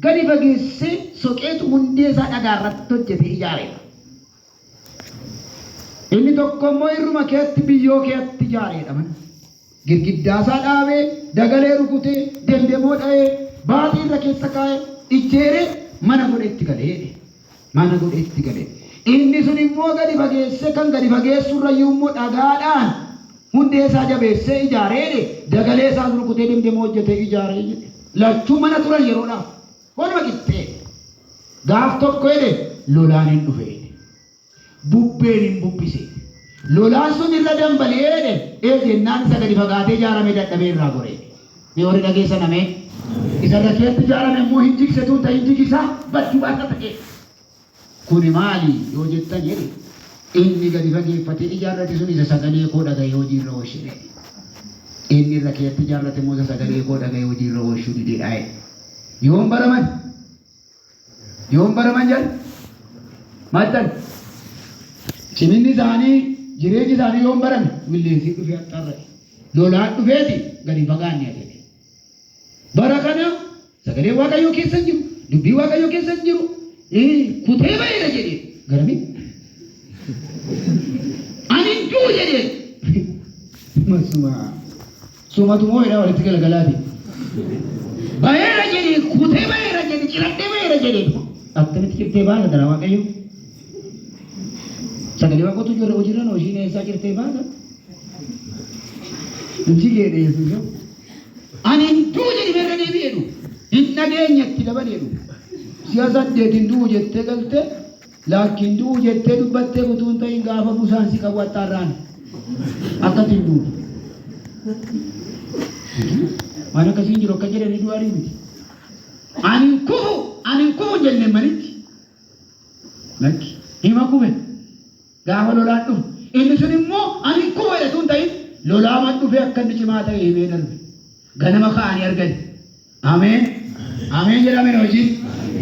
gadi fageessee soqeetu hundee isaa dhagaa irratti hojjetee ijaareera. Inni tokko immoo irruma keetti biyyoo keetti ijaareedha mana. Girgiddaa isaa dhaabee, dagalee rukutee, demdemoo dha'ee, baaxii irra keessa kaa'ee, ijjeeree mana godhee itti galee jedhe. Mana godhee itti galee. Inni sun immoo gadi fageessee kan gadi fageessu irrayyuu immoo dhagaadhaan hundee isaa jabeessee ijaaree jedhe. Dagalee isaas rukutee demdemoo hojjetee ijaaree jedhe. Lachuu mana turan yeroodhaaf. Waluma qixxee. Gaaf tokko jedhe lolaan hin dhufe jedhe. Bubbeen hin bubbise. Lolaan sun irra dambali'ee jedhe ee jennaan isa gadi fagaatee ijaarame dadhabee irraa gore jedhe. Mee warri dhageessan ameen. Isa irra keetti ijaarame immoo hin jigsetu hin ta'in jigisaa baddu baasa ta'e. Kuni maali yoo jettan jedhe inni gadi fageeffatee ijaarrate sun isa sagalee koo dhaga'ee hojii irra oolche jedhe. Inni irra keetti ijaarrate immoo isa sagalee koo dhaga'ee hojii irra oolchuu dideedha jedhe. Yoom baraman? Yoom baraman jedhan? Maal Ciminni isaanii jireenyi isaanii yoom barame? Qilleensi dhufee haxxarra'e. Lolaan dhufeeti gadi fagaanne jedhe. Bara kana sagalee Waaqayyoo keessa hin jiru, dubbii Waaqayyoo keessa hin jiru. Kutee ba'eera jedhee garami? Ani hin du'u jedhee. Masuma sumatu moo jedhaa walitti galagalaati. Ba'eera jedhee kutee ba'eera jedhee ciradhee ba'eera jedhee. Akkamitti cirtee baasa dara Waaqayyo? Sagalee Waaqootu ijoollee hojiirra noo ishiin eessaa cirtee baasa? Inji geedhe Yesuus. Ani hin du'u jedhi irra deebi'ee dhufu. Hin dhageenye itti dabalee dhufu. Si'a 8 hin du'u jettee galte lakki hin du'u jettee dubbattee utuu hin ta'in gaafa busaan si qabu attaarraan akkatti hin du'u. Waan akkasii hin jiru akka jedhanii du'anii miti. Ani hin kufu ani hin kufu hin jenne manichi. Lakki hima kufe gaafa lolaan dhufu. Inni sun immoo ani hin kufu jedhe tun ta'in lolaaman dhufe akka inni cimaa ta'e himee darbe. Ganama ka'anii argan. Ameen. Ameen jedhameen hojii.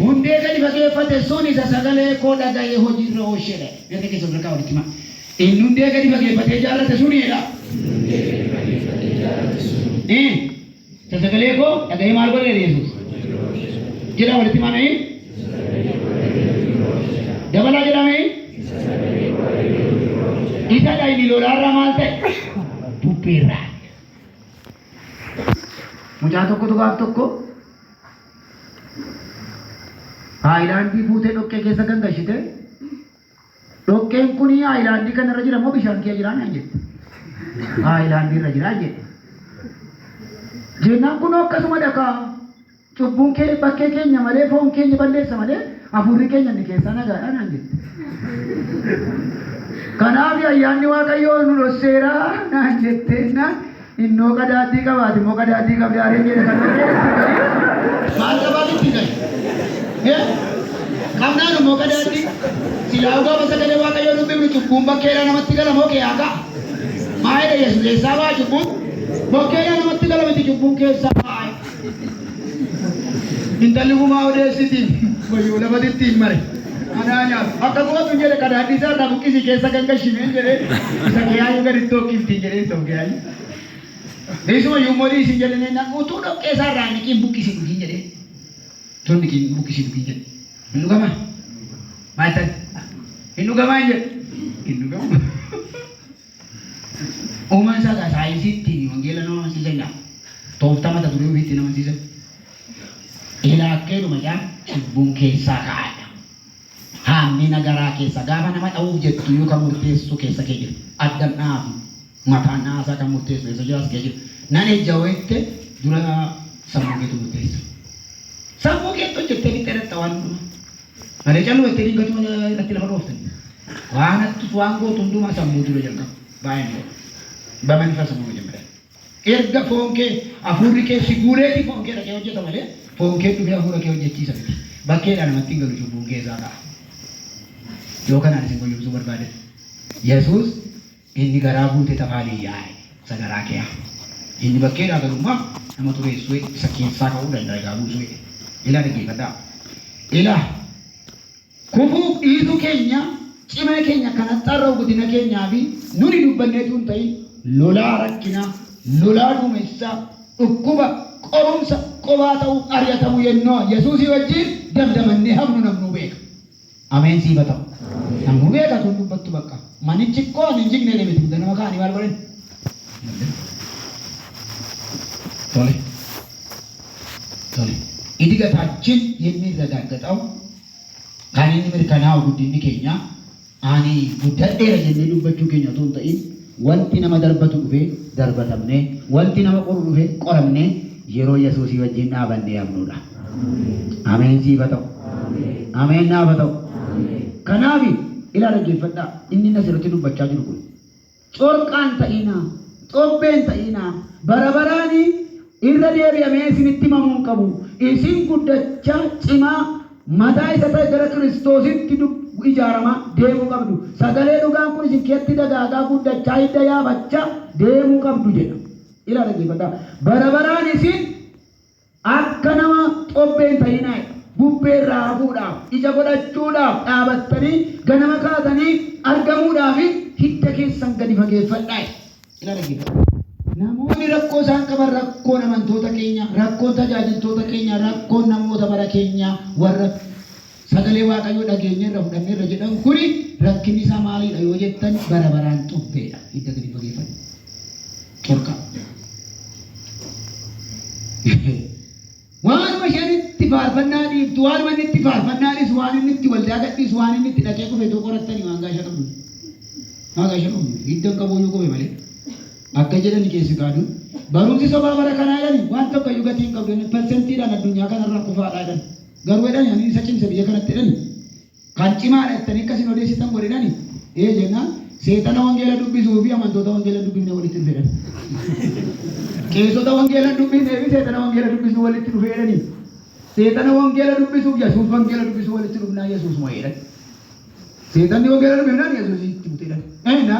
Hundee gadi fageeffate sun isa sagalee koo dhaga'ee hojiirra oolchedha. Gata keessa sadarkaa walitti himaa. Inni hundee gadi fageeffatee ijaarrate sun jedha. Isa sagalee koo dhaga'ee maal godhe Yesuus? Jedha walitti himaa mee? Dabalaa jedhame? Isadha inni lolaarraa maal ta'e? Bubbeerraa. Mucaa tokkotu gaaf tokko Haayilaandii fuutee dhoqqee keessa gangashite, dhoqqeen kun haayilaandii kanarra jira moo bishaan kee jiraa naan jette. Haayilaandii irra jiraa jette. Jennaan kun akkasuma dhakaa. Cubbuun kee bakkee keenya malee, foon keenya balleessa malee, hafuurri keenya inni keessaa nagaadha naan jette. Kanaaf ayyaanni Waaqayyoo nu dhosseera naan jetteenaan, innoo qadaaddii qabaati immoo qadaaddii qabdi aareen jedhe kan dhoqqee itti gadi. Maal qabaati itti gadi? Qabnaan immoo qadaaddii. Silaa gaafa sagalee Waaqayyoo dubbifnu cubbuun bakkeedhaa namatti gala moo kee haa ka'a? Maa jedha Yesuus, eessaa ba'a cubbuun? Bokkeedhaa namatti gala miti, cubbuun keessaa ba'a. Intalli gumaa odeessiti, wayyoo lafatti ittiin mare. Anaa nyaatu. Akka gootu jedhe, qadaaddii isaa irraa buqqisii keessa gangashimeen jedhee, isa kiyaayyuu gadi tokkifti jedhee isa kiyaayyuu. Isuma iyyuu immoo dhiisin jedhanii naan utuu dhoqqee isaa irraa niqiin buqqisii dhugiin jedhee. Utuu niqiin buqqisii dhugiin jedhe. Hin dhugamaa? Maal ta'e? Hin dhugamaa hin jedhe. Hin dhugamu. Uumaan isaa gaa saayinsii ittiin wangeela nama amansiisan gaa. Tooftaa mata duree ofii ittiin amansiisan. Ilaakkeedhuma jaa cubbuun keessaa ka'aadha. Hammina garaa keessa gaafa nama dha'uuf jettu iyyuu kan murteessu keessa kee jira. Addan dha'aa fi mataan dha'aa isaa kan murteessu keessa jira, as kee jira. Nan ejja wayette dura sammuu keetu murteessa. Sammuu keetti hojjettee fixxee dhatta waan hundumaa. Malee calluma jettee dingatuma irratti lafa dhooftan. Waan hattus waan gootu hundumaa sammuu dura jalqaba. Baay'een godha. በመንፈስ ነው መጀመሪያ። Erga foon kee hafuurri kee si guureeti foon kee dhaqee hojjeta malee, foon kee dhufee hafuura kee hojjechiisa miti. Bakkeedhaa namatti hin galu, cubbuun keessaa ka'a. Yoo kanaan isin goyyomsuu barbaade. Yesuus inni garaa guute tafaalii yaa'e isa garaa kee haa. Inni bakkeedhaa galummaa nama xureessuu isa keessaa ka'uu danda'a egaa buusuu. Ilaa, dhaggeeffadhaa. Ilaa, kufuuf dhiisuu keenya, cimina keenya kan haxxaarra'u guddina keenyaa fi nuni dubbanneetu hin ta'in, lolaa rakkinaa, lolaa duumessaa, dhukkuba, qorumsa, qobaa ta'uu, ari'atamu, yennoo Yesuusii wajjin damdamannee hafnu namnuu beeka. Ameen siifa ta'u. Namnuu beeka tun dubbattu bakka. Manichi koo ani hin jigne miti, ganama kaanii maal godhan? Tole. Tole. እድገታችን የሚረጋገጠው kan inni mirkanaa'u, guddinni keenya ani guddadheera jennee dubbachuu keenya otoo hin ta'in, wanti nama darbatu dhufee darbatamnee, wanti nama qoru dhufee qoramnee, yeroo Yesuusii wajjin dhaabannee hafnudha. Ameen siifa ta'u. Ameen naafa ta'u. Kanaaf ilaa, dhaggeeffadhaa, inni asirratti dubbachaa jiru kun corqaan ta'inaa, xobbeen ta'inaa, bara baraanii irra deebi'amee isinitti himamuu hin qabu. Isin guddachaa cimaa mataa isa ta'e gara Kiristoositti ijaaramaa deemuu qabdu. Sagalee dhugaan kun isin keessatti dagaagaa guddachaa hidda yaabachaa deemuu qabdu jedha. Ilaa, dhaggeeffadhaa. Bara baraan isin akka nama xobbeen ta'inaa, bubbee irraa hafuudhaaf, ija godhachuudhaaf, dhaabattanii ganama kaatanii argamuudhaaf hidda keessan gadi fageeffadhaa. Ilaa, dhaggeeffadhaa. Namoonni rakkoo isaan qaban, rakkoon amantoota keenya, rakkoon tajaajiltoota keenya, rakkoon namoota bara keenya warra sagalee Waaqayyoo dhageenya irra fudhannee irra jedhan kuni rakkinni isaa maalidha yoo jettan, bara baraan xobbeedha. Hidda gadi fageeffadhu. Corqa. Waanuma isheen itti faarfannaa dhiiftu, waanuma inni itti faarfannaa dhiisu, waan inni itti waldaa gadhiisu, waan inni itti dhaqee kufe too qorattanii waan gaasha qabdu. Waan gaasha qabdu. Hidda hin qabu iyyuu kufe malee. Akka jedhani keessi kaadu. Barumsi sobaa bara kanaa jedhani waan tokko iyyuu gatii hin qabdu. Persentiidhaan addunyaa kanarraa kufaadhaa jedhan. Garuu jedhani ani isa cimse biyya kanatti jedhani. Kan cimaadha jettanii akkasin odeessitan godhedhani. Ee jennaan, seexana wangeela dubbisuu fi amantoota wangeela dubbifne walitti dhufedhan. Qeessota wangeela dubbifnee fi seexana wangeela dubbisuu walitti dhufeedhani. Seexana wangeela dubbisuuf Yesuus wangeela dubbisuu walitti dhufnaa Yesuus mo'eedhan. Seexanni wangeela dubbifnaan Yesuus itti buteedhan. Eenna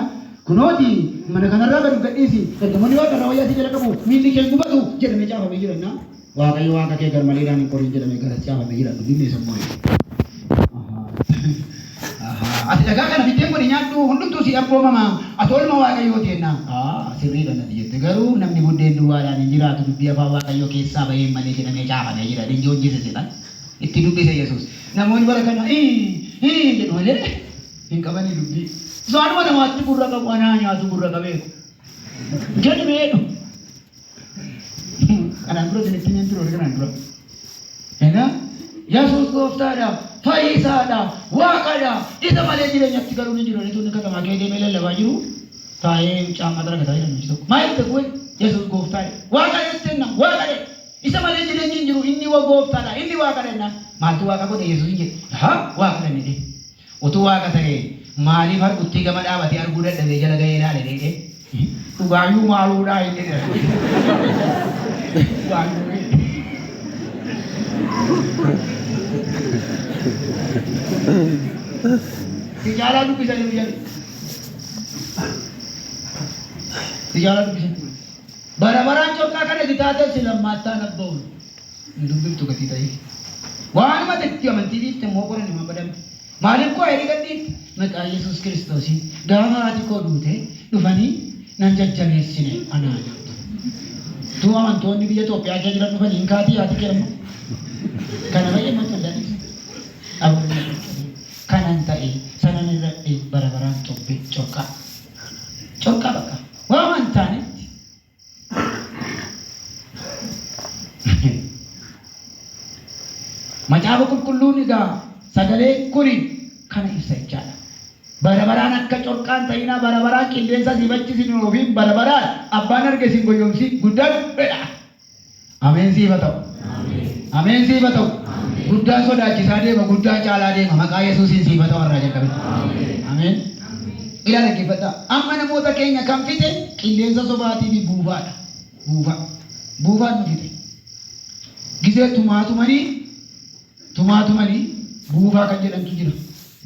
kunooti mana kanarraa gad gadhiisi, ergamoonni waaqa irraa wayyaa si jala qabu, miilli kee gubatu jedhamee caafamee jira. Waaqayyo waaqa kee garmaleedhaan hin qorin jedhamee garas caafamee jira, dubbifne isa mo'e. Ati dhagaa kana biddeen godhi nyaadhu, hundumtuu si abboomama, ati olma Waaqayyooti jennaan. Sirriidha natti jette, garuu namni buddeen duwwaadhaan hin jiraatu, dubbii afaan Waaqayyoo keessaa baheen malee jedhamee caafamee jira. Dinjoo hojjese jedhan itti dubbise Yesuus. Namoonni bara kana ii jedhu malee hin qabanii dubbii. Waanuma namaatti gurra qabu anaa nyaatu gurra qabeeku. Jedhu meedhu. Kanaan dura isinitti himen ture, kanaan dura. Egaa Yesuus gooftaadha, fayyisaadha, waaqadha, isa malee jireenyatti galuun hin jiru. Inni katamaa kee deemee lallabaa jiru taa'ee caammaa daragataa jira namichi tokko. Maal jette kuwe? Yesuus gooftaadha. Waaqa jettenna, waaqadha. Isa malee jireenyi hin jiru, inni wa gooftaadha, inni waaqadha jennaan. Maaltu waaqa godhe Yesuus hin jedhe? Haa, waaqadha inni jedhe. Utuu waaqa ta'ee maaliif arguttii gama dhaabatee arguu dadhabee jala ga'ee ilaale dheedhee? Dhugaayyuu maaluudhaa inni jedhe. Dhugaayyuu. Si caalaa dubbisanii jedhu. Si caalaa dubbisanii. Bara baraan corqaa kana itti taate si lammaattaa nabba'uun hin dubbiftu gatii ta'ee. Waanuma itti amantii dhiifte immoo qoran himan badamte. Maaliif koo hiriga dhiifte? Maqaa Yesuus Kiristoosiin gaafa haati koo duute dhufanii nan jajjabeessine anaa nyaatu. Tuu amantoonni biyya Itoophiyaa keessa jiran dhufanii hin kaatii haati kee amma. Kana baay'ee matti waldaan dhiise. Abuun kanan ta'e sanan irradhe bara baraan cobbe corqaa. Corqaa bakka. Waan hin taanetti. Macaafa qulqulluun egaa sagaleen kuni kana ibsa jechaadha. Bara baraan akka corqaan ta'inaa, bara baraan qilleensa siif achi isin hin oofiin, bara baraan abbaan arge isin goyyomsi guddadhu jedha. Ameen siif haa ta'u. Ameen siif haa ta'u. Guddaan sodaachisaa deema, guddaan caalaa deema. Maqaa Yesuusiin siif haa ta'u irraa jalqabe. Ameen. Ilaa dhaggeeffadhaa. Amma namoota keenya kan fixe qilleensa sobaatii fi buufaadha. Buufaa. Buufaan nu fixe. Gisee tumaatumanii buufaa kan jedhamtu jira.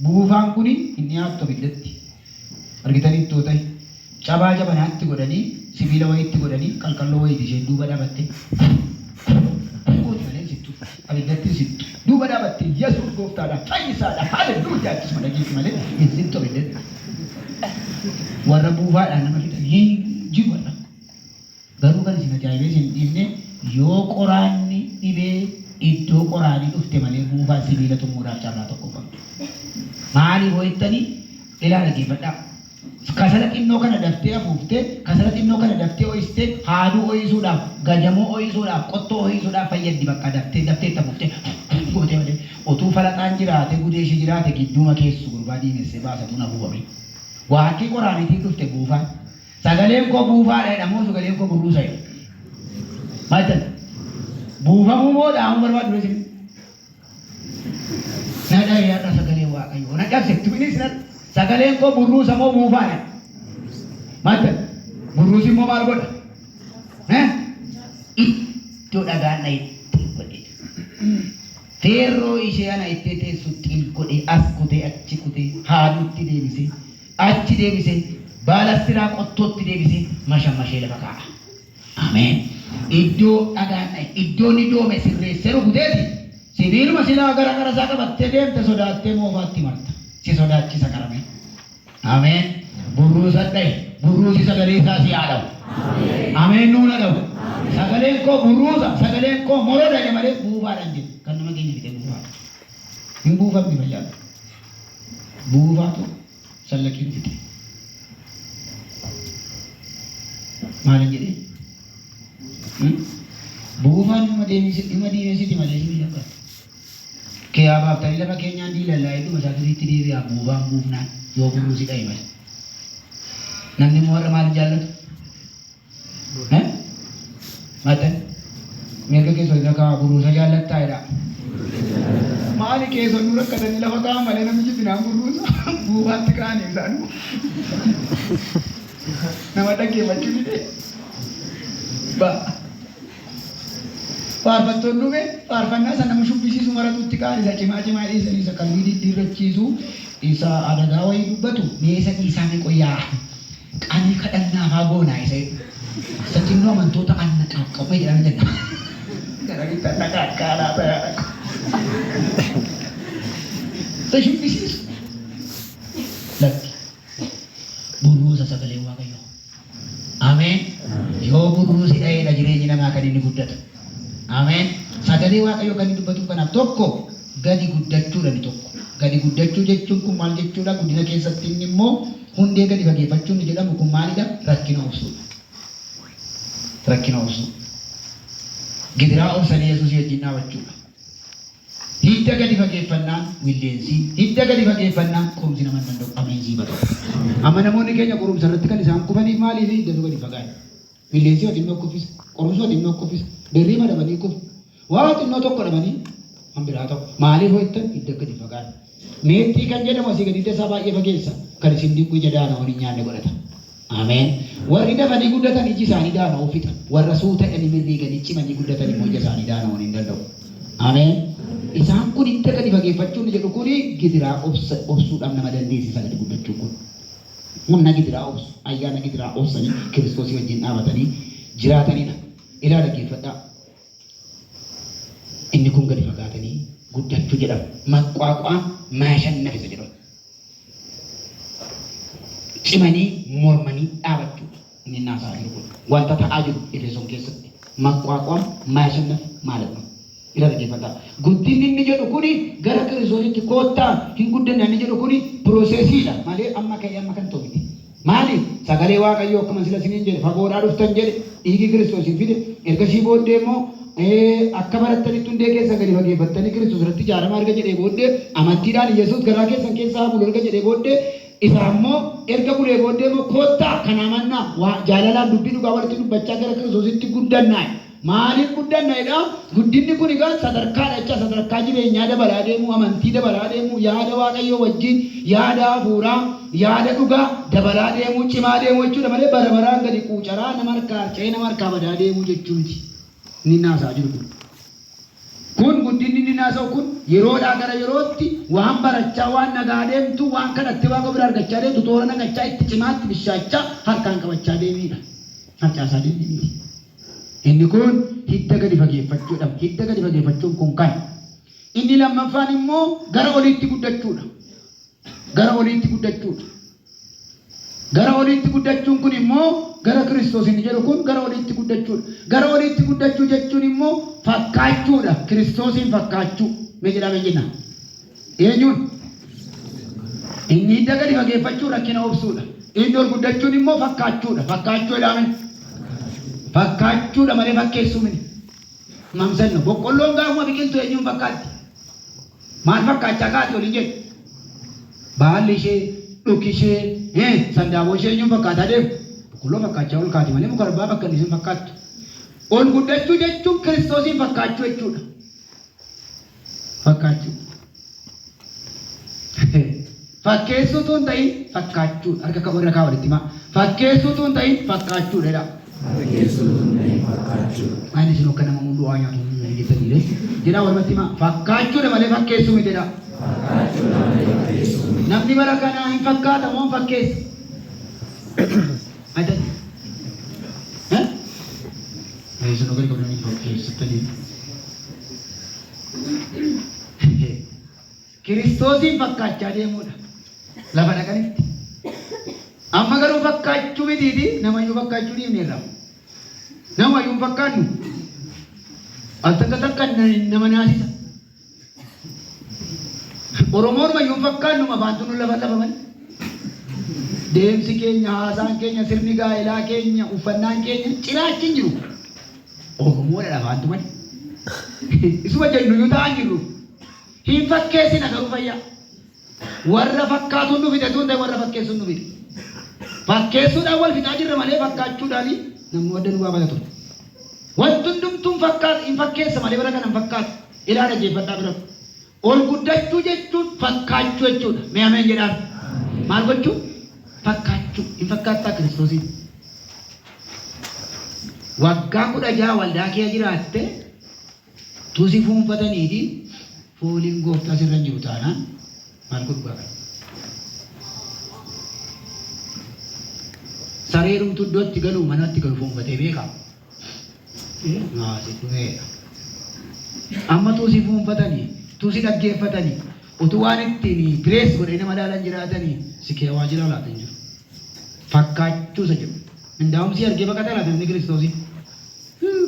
Buufaan kuni hin dhiyaattu abiddatti. Argitanii ittoo ta'e. Cabaa jabanaatti godhanii, sibiila wayiitti godhanii, qalqalloo wayiiti isheen duuba dhaabatte. Gooti malee hin sittu. Abiddatti hin sittu. Duuba dhaabatte Yesuus gooftaadha, fayyisaadha, haleluuyaa akkasuma dhageessi malee hin sittu abiddatti. Warra buufaadhaan nama fixan hin jiru warra. Garuu kan isin ajaa'ibee isin hin dhiifne yoo qoraanni dhibee iddoo qoraanii dhufte malee buufaan sibiila tumuudhaaf carraa tokko qabdu. Maaliif ho'ittanii ilaa dhaggeeffadhaa. Kasala xinnoo kana daftee afuuftee, kasala xinnoo kana daftee ho'istee, haaduu ho'isuudhaaf, gajamoo ho'isuudhaaf, qottoo ho'isuudhaaf fayyaddi bakka daftee daftee itti afuuftee gootee malee utuu falaxaan jiraate gudee ishee jiraate gidduuma keessu gurbaa diimessee baasatuun afuufame. Waakkii qoraaniitiif dhufte buufaan. Sagaleen koo buufaadha jedha moo sagaleen koo burruusa jedha? Maal jettan? Buufamuu moo dhahamuu barbaaddu isin? Na dha'e har'a sagalee Waaqayyoo. Na cabse tuminis na sagaleen koo burruusa moo buufaadha? Maal jettan? Burruusi immoo maal godha? Eh? Iddoo dhagaan na itti godhe. Feerroo ishee ana itti teessu xil godhe as kutee achi kutee haaduutti deebisee achi deebisee baalastiraa qottootti deebisee mashammashee lafa kaa'a. Ameen. Iddoo dhagaan dha'e, iddoo inni doome sirreessee rukuteeti sibiiluma silaa gara qara isaa qabattee deemte sodaattee moofaatti marta. Si sodaachisa qarame. Ameen. Burruusa dha'e, burruusi sagalee isaa si haa dha'u. Ameen nuuna dha'u. Sagaleen koo burruusa, sagaleen koo moroda jedhe malee buufaadhaan jedhu. Kan nama keenya fide buufaadha. Hin buufamne fayyaadha. Buufaatu sallaqiin fixe. Maalin jedhee? Buufaan dhuma diimessiti malee si miidhagfatu. Kiyaa baaftanii lafa keenyaan diilallaa hedduma isaa duriitti deebi'aa buufaan buufnaan yoo burruusi dha'e malee. Namni immoo har'a maal jaallatu? Maal mirga keessoo irra kaa'aa burruusa jaallattaa jedha. Maali keessoo nu rakkatanii lafa kaa'an malee namichi binaan burruusa buufaatti kaa'anii isaanuu. Nama dhaggeeffachuu dide. Ba. Faarfattoonni dhufe faarfannaa isa nama shubbisiisu maratutti ka'an isa cimaa cimaa dhiisan isa qalbii diddiirrachiisu isa adagaa wayii dubbatu mee isa dhiisaa mee qoyyaa qanii kadhannaa faa goonaa isa jedhu. Isa xinnoo amantoota anna qaaqqabee jedhan jenna. Garamitti anna qaaqqaalaa ta'aa. Isa shubbisiisu. Lakki. Burruusa sagalee Waaqayyoo. Ameen. Yoo burruusi dha'eedha jireenyi namaa kan inni guddatu. Ameen. Sagalee Waaqayyoo kan inni dubbatuuf kanaaf tokko gadi guddachuudha inni tokko. Gadi guddachuu jechuun kun maal jechuudha? Guddina keessatti inni immoo hundee gadi fageeffachuun inni jedhamu kun maalidha? Rakkina obsuudha. Rakkina obsuu. Gidiraa obsanii Yesuusii wajjin dhaabachuudha. Hidda gadi fageeffannaan willeensii, hidda gadi fageeffannaan qorumsi nama hin danda'u. Ameen siif haa ta'u. Amma namoonni keenya qorumsa irratti kan isaan kufaniif maaliif hiddatu gadi fagaate? Willeensii xinnoo kuffisa, qorumsuma xinnoo kuffisa, birrii madabanii kufu, waa xinnoo tokko dhabanii kan biraa ta'u. Maaliif hojjetan hidda gadi fagaate? Meexxii kan jedhamu asii gadi hidda isaa baay'ee fageessa. Kan isin dinqu ija daana'oon hin nyaanne godhata. Ameen. Warri dafanii guddatan iji isaanii daana'uu fixa. Warra suuta jedhanii mirriiganii cimanii guddatan immoo ija isaanii daana'uun hin danda'u. Ameen. Isaan kun hidda gadi fageeffachuun jedhu kun gidiraa obsuudhaaf nama dandeessisa gadi guddachuun kun. Humna gidiraa obsu, ayyaana gidiraa obsanii Kiristoosii wajjin dhaabatanii jiraatanidha. Ilaa dhaggeeffadhaa. Inni kun gadi fagaatanii guddachuu jedhama. Maqqwaaqwaam maashannaf isa jedhamu. Cimanii mormanii dhaabachuu inni naasaa jiru kun. Wanta ta'aa jiru Efesoon keessatti. Maqqwaaqwaam maashannaf ማለት ነው. Ila dhaggeeffadhaa. Guddinni inni jedhu kuni gara Kiristoositti koottaa hin guddanne inni jedhu kuni processiidha malee amma ka'ee amma kan ta'u miti. Maaliif? Sagalee Waaqayyoo akkuma sila isiniin jedhe fagoodhaa dhuftan jedhe dhiigi Kiristoosiin fide ergasii booddee immoo akka barattanitti hundee keessan gadi fageeffattanii Kiristoos irratti ijaaramaa erga jedhee booddee amantiidhaan Yesuus garaa keessan keessa haa bulu erga jedhee booddee isa ammoo erga bulee booddee immoo koottaa kana amannaa jaalalaan dubbii dhugaa walitti dubbachaa gara Kiristoositti guddannaa. Maaliif guddanna jedhaa? Guddinni kun egaa sadarkaadha jecha sadarkaa jireenyaa dabalaa deemuu, amantii dabalaa deemuu, yaada Waaqayyoo wajjin, yaada hafuuraa, yaada dhugaa dabalaa deemuu, cimaa deemuu jechuudha malee bara baraan gadi quucaraa nama harkaa harca'ee nama harkaa badaa deemuu jechuu miti. Inni naasaa jiru kun. Kun guddinni inni naasa'u kun yeroodhaa gara yerootti waan barachaa, waan nagaa deemtu, waan kadhattee Waaqa bira argachaa deemtu, toora naqachaa, itti cimaatti bishaachaa, harkaan qabachaa deemiidha. Harcaasaa deemii miti. Inni kun hidda gadi fageeffachuudha. Hidda gadi fageeffachuun kun kan. Inni lammaffaan immoo gara oliitti guddachuudha. Gara oliitti guddachuudha. Gara oliitti guddachuun kun immoo gara Kiristoos inni jedhu kun gara oliitti guddachuudha. Gara oliitti guddachuu jechuun immoo fakkaachuudha. Kiristoosiin fakkaachuu. Mee jedhame jenna. Eenyuun? Inni hidda gadi fageeffachuu rakkina obsuudha. Inni ol guddachuun immoo fakkaachuudha. Fakkaachuu jedhame. Fakkaachuudha malee fakkeessuu miti. Mamsanno. Boqqolloon gaafuma biqiltu eenyuun fakkaatti? Maal fakkaachaa kaati waliin jedhu? Baalli ishee, dhuki ishee, sandaaboo ishee eenyuun fakkaataa deemu? Boqqolloo fakkaachaa ol kaati malee muka arbaa bakka inni isin fakkaattu. Ol guddachuu jechuun Kiristoosiin fakkaachuu jechuudha. Fakkaachuu. Fakkeessuu utuu hin ta'in fakkaachuudha. Harka warra kaa walitti himaa. Fakkeessuu utuu hin ta'in fakkaachuudha jedhaa. Fakkeessuu utuu hin ta'in fakkaachuudha. Maal isin akka nama hunduu waa nyaatu hin jettanii ree? Jedhaa walumatti himaa. Fakkaachuudha malee fakkeessuu miti jedhaa. Fakkaachuudha malee fakkeessuu miti. Namni bara kanaa hin fakkaata moo hin fakkeessa? Ajaj. Eh? Isin gadi qabdanii fakkeessitanii. Kiristoosiin fakkaachaa deemuudha. Lafa dhaqanitti. Amma garuu fakkaachuu mitiiti namayyuu fakkaachuu dhiifneerra. Namayyuu hin fakkaannu. Al takka takka nama naasisa. Oromoonumayyuu hin fakkaannu afaantu nu lafa lafa malee. Deemsi keenya, haasaan keenya, sirni gaa'elaa keenya, uffannaan keenya ciraachi hin jiru. Oromoodha afaantu malee. Isuma jennuyyuu ta'an jirru. Hin fakkeessina garuu fayyaa. Warra fakkaatuun nu fide tun ta'e warra fakkeessuun nu fide. Fakkeessuudhaan wal fixaa jirra malee fakkaachuudhaan namni wadda nu baafata ture. Wanti hundumtuun fakkaatu hin fakkeessa malee bara kana hin fakkaatu. Ilaa dhaggeeffadhaa bira. Ol guddachuu jechuun fakkaachuu jechuudha. Mee ameen jedhaan. Maal gochuu? Fakkaachuu. Hin fakkaattaa Kiristoosiin. Waggaa 16 waldaa kee jiraatte tusi fuunfataniiti fooliin gooftaa sirra hin jiru taanaan maal godhu gaafata. Saree dhumtu iddootti galu manatti galu fuunfatee beekaa. Naasi dhumeedha. Amma tuusi fuunfatanii, tuusi dhaggeeffatanii, utuu waan ittiin pirees godhee nama ilaalan jiraatanii si kee waa jira laata hin jiru. Fakkaachuu isa jedhu. Indaa'umsi argee baqata laata namni Kiristoosii.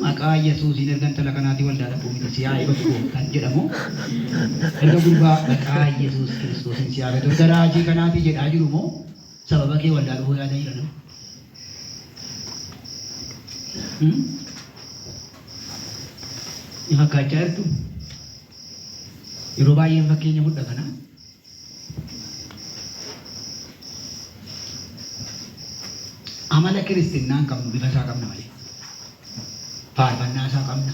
Maqaa Yesuusiin erga intala kanaatii waldaa dhaquu miti si haa eebatu gooftaan jedhamu. Erga gurbaa maqaa Yesuus Kiristoosiin si haa gatu. Erga raajii kanaatii jedhaa jiru moo sababa kee waldaa dhufuu yaada jira nama. Ni fakkaachaa jirtu? Yeroo baay'een fakkeenya fudha kana. Amala kiristinnaa hin qabnu bifa isaa qabna malee. Faarfannaa isaa qabna,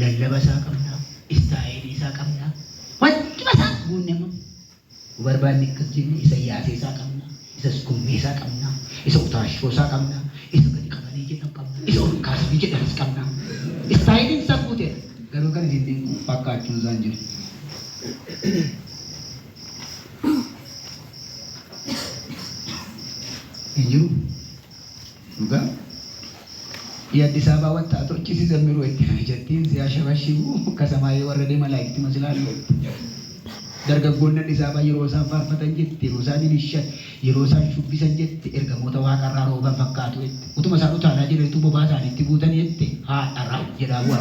lallaba isaa qabna, istaayilii isaa qabna. Wanti isaa guunne amma. Nu barbaanne akkas jenne isa yaasee isaa qabna, isa gummee isaa qabna, isa utaashoo isaa qabna, isa gadi qabanii jedhan qabna, isa ol kaasanii jedhanis qabna. Istaayiliin isaa guuteera. Garuu kan isin dinqu fakkaachuun isaa hin jiru. Hin jiru. Dhugaa. የአዲስ አበባ ወጣቶች ሲዘምሩ ጀቲን ሲያሸበሽቡ ከሰማይ የወረደ መላእክት ይመስላሉ። Dargaggoonni Addis Ababaa yeroo isaan faarfatan jetti, yeroo isaan ilishan, yeroo isaan shubbisan jetti, ergamoota waaqarraa rooban fakkaatu jetti. Utuma isaan utaalaa jiranitu bobaa isaaniitti guutan jetti, haadha jedhaa bu'aa.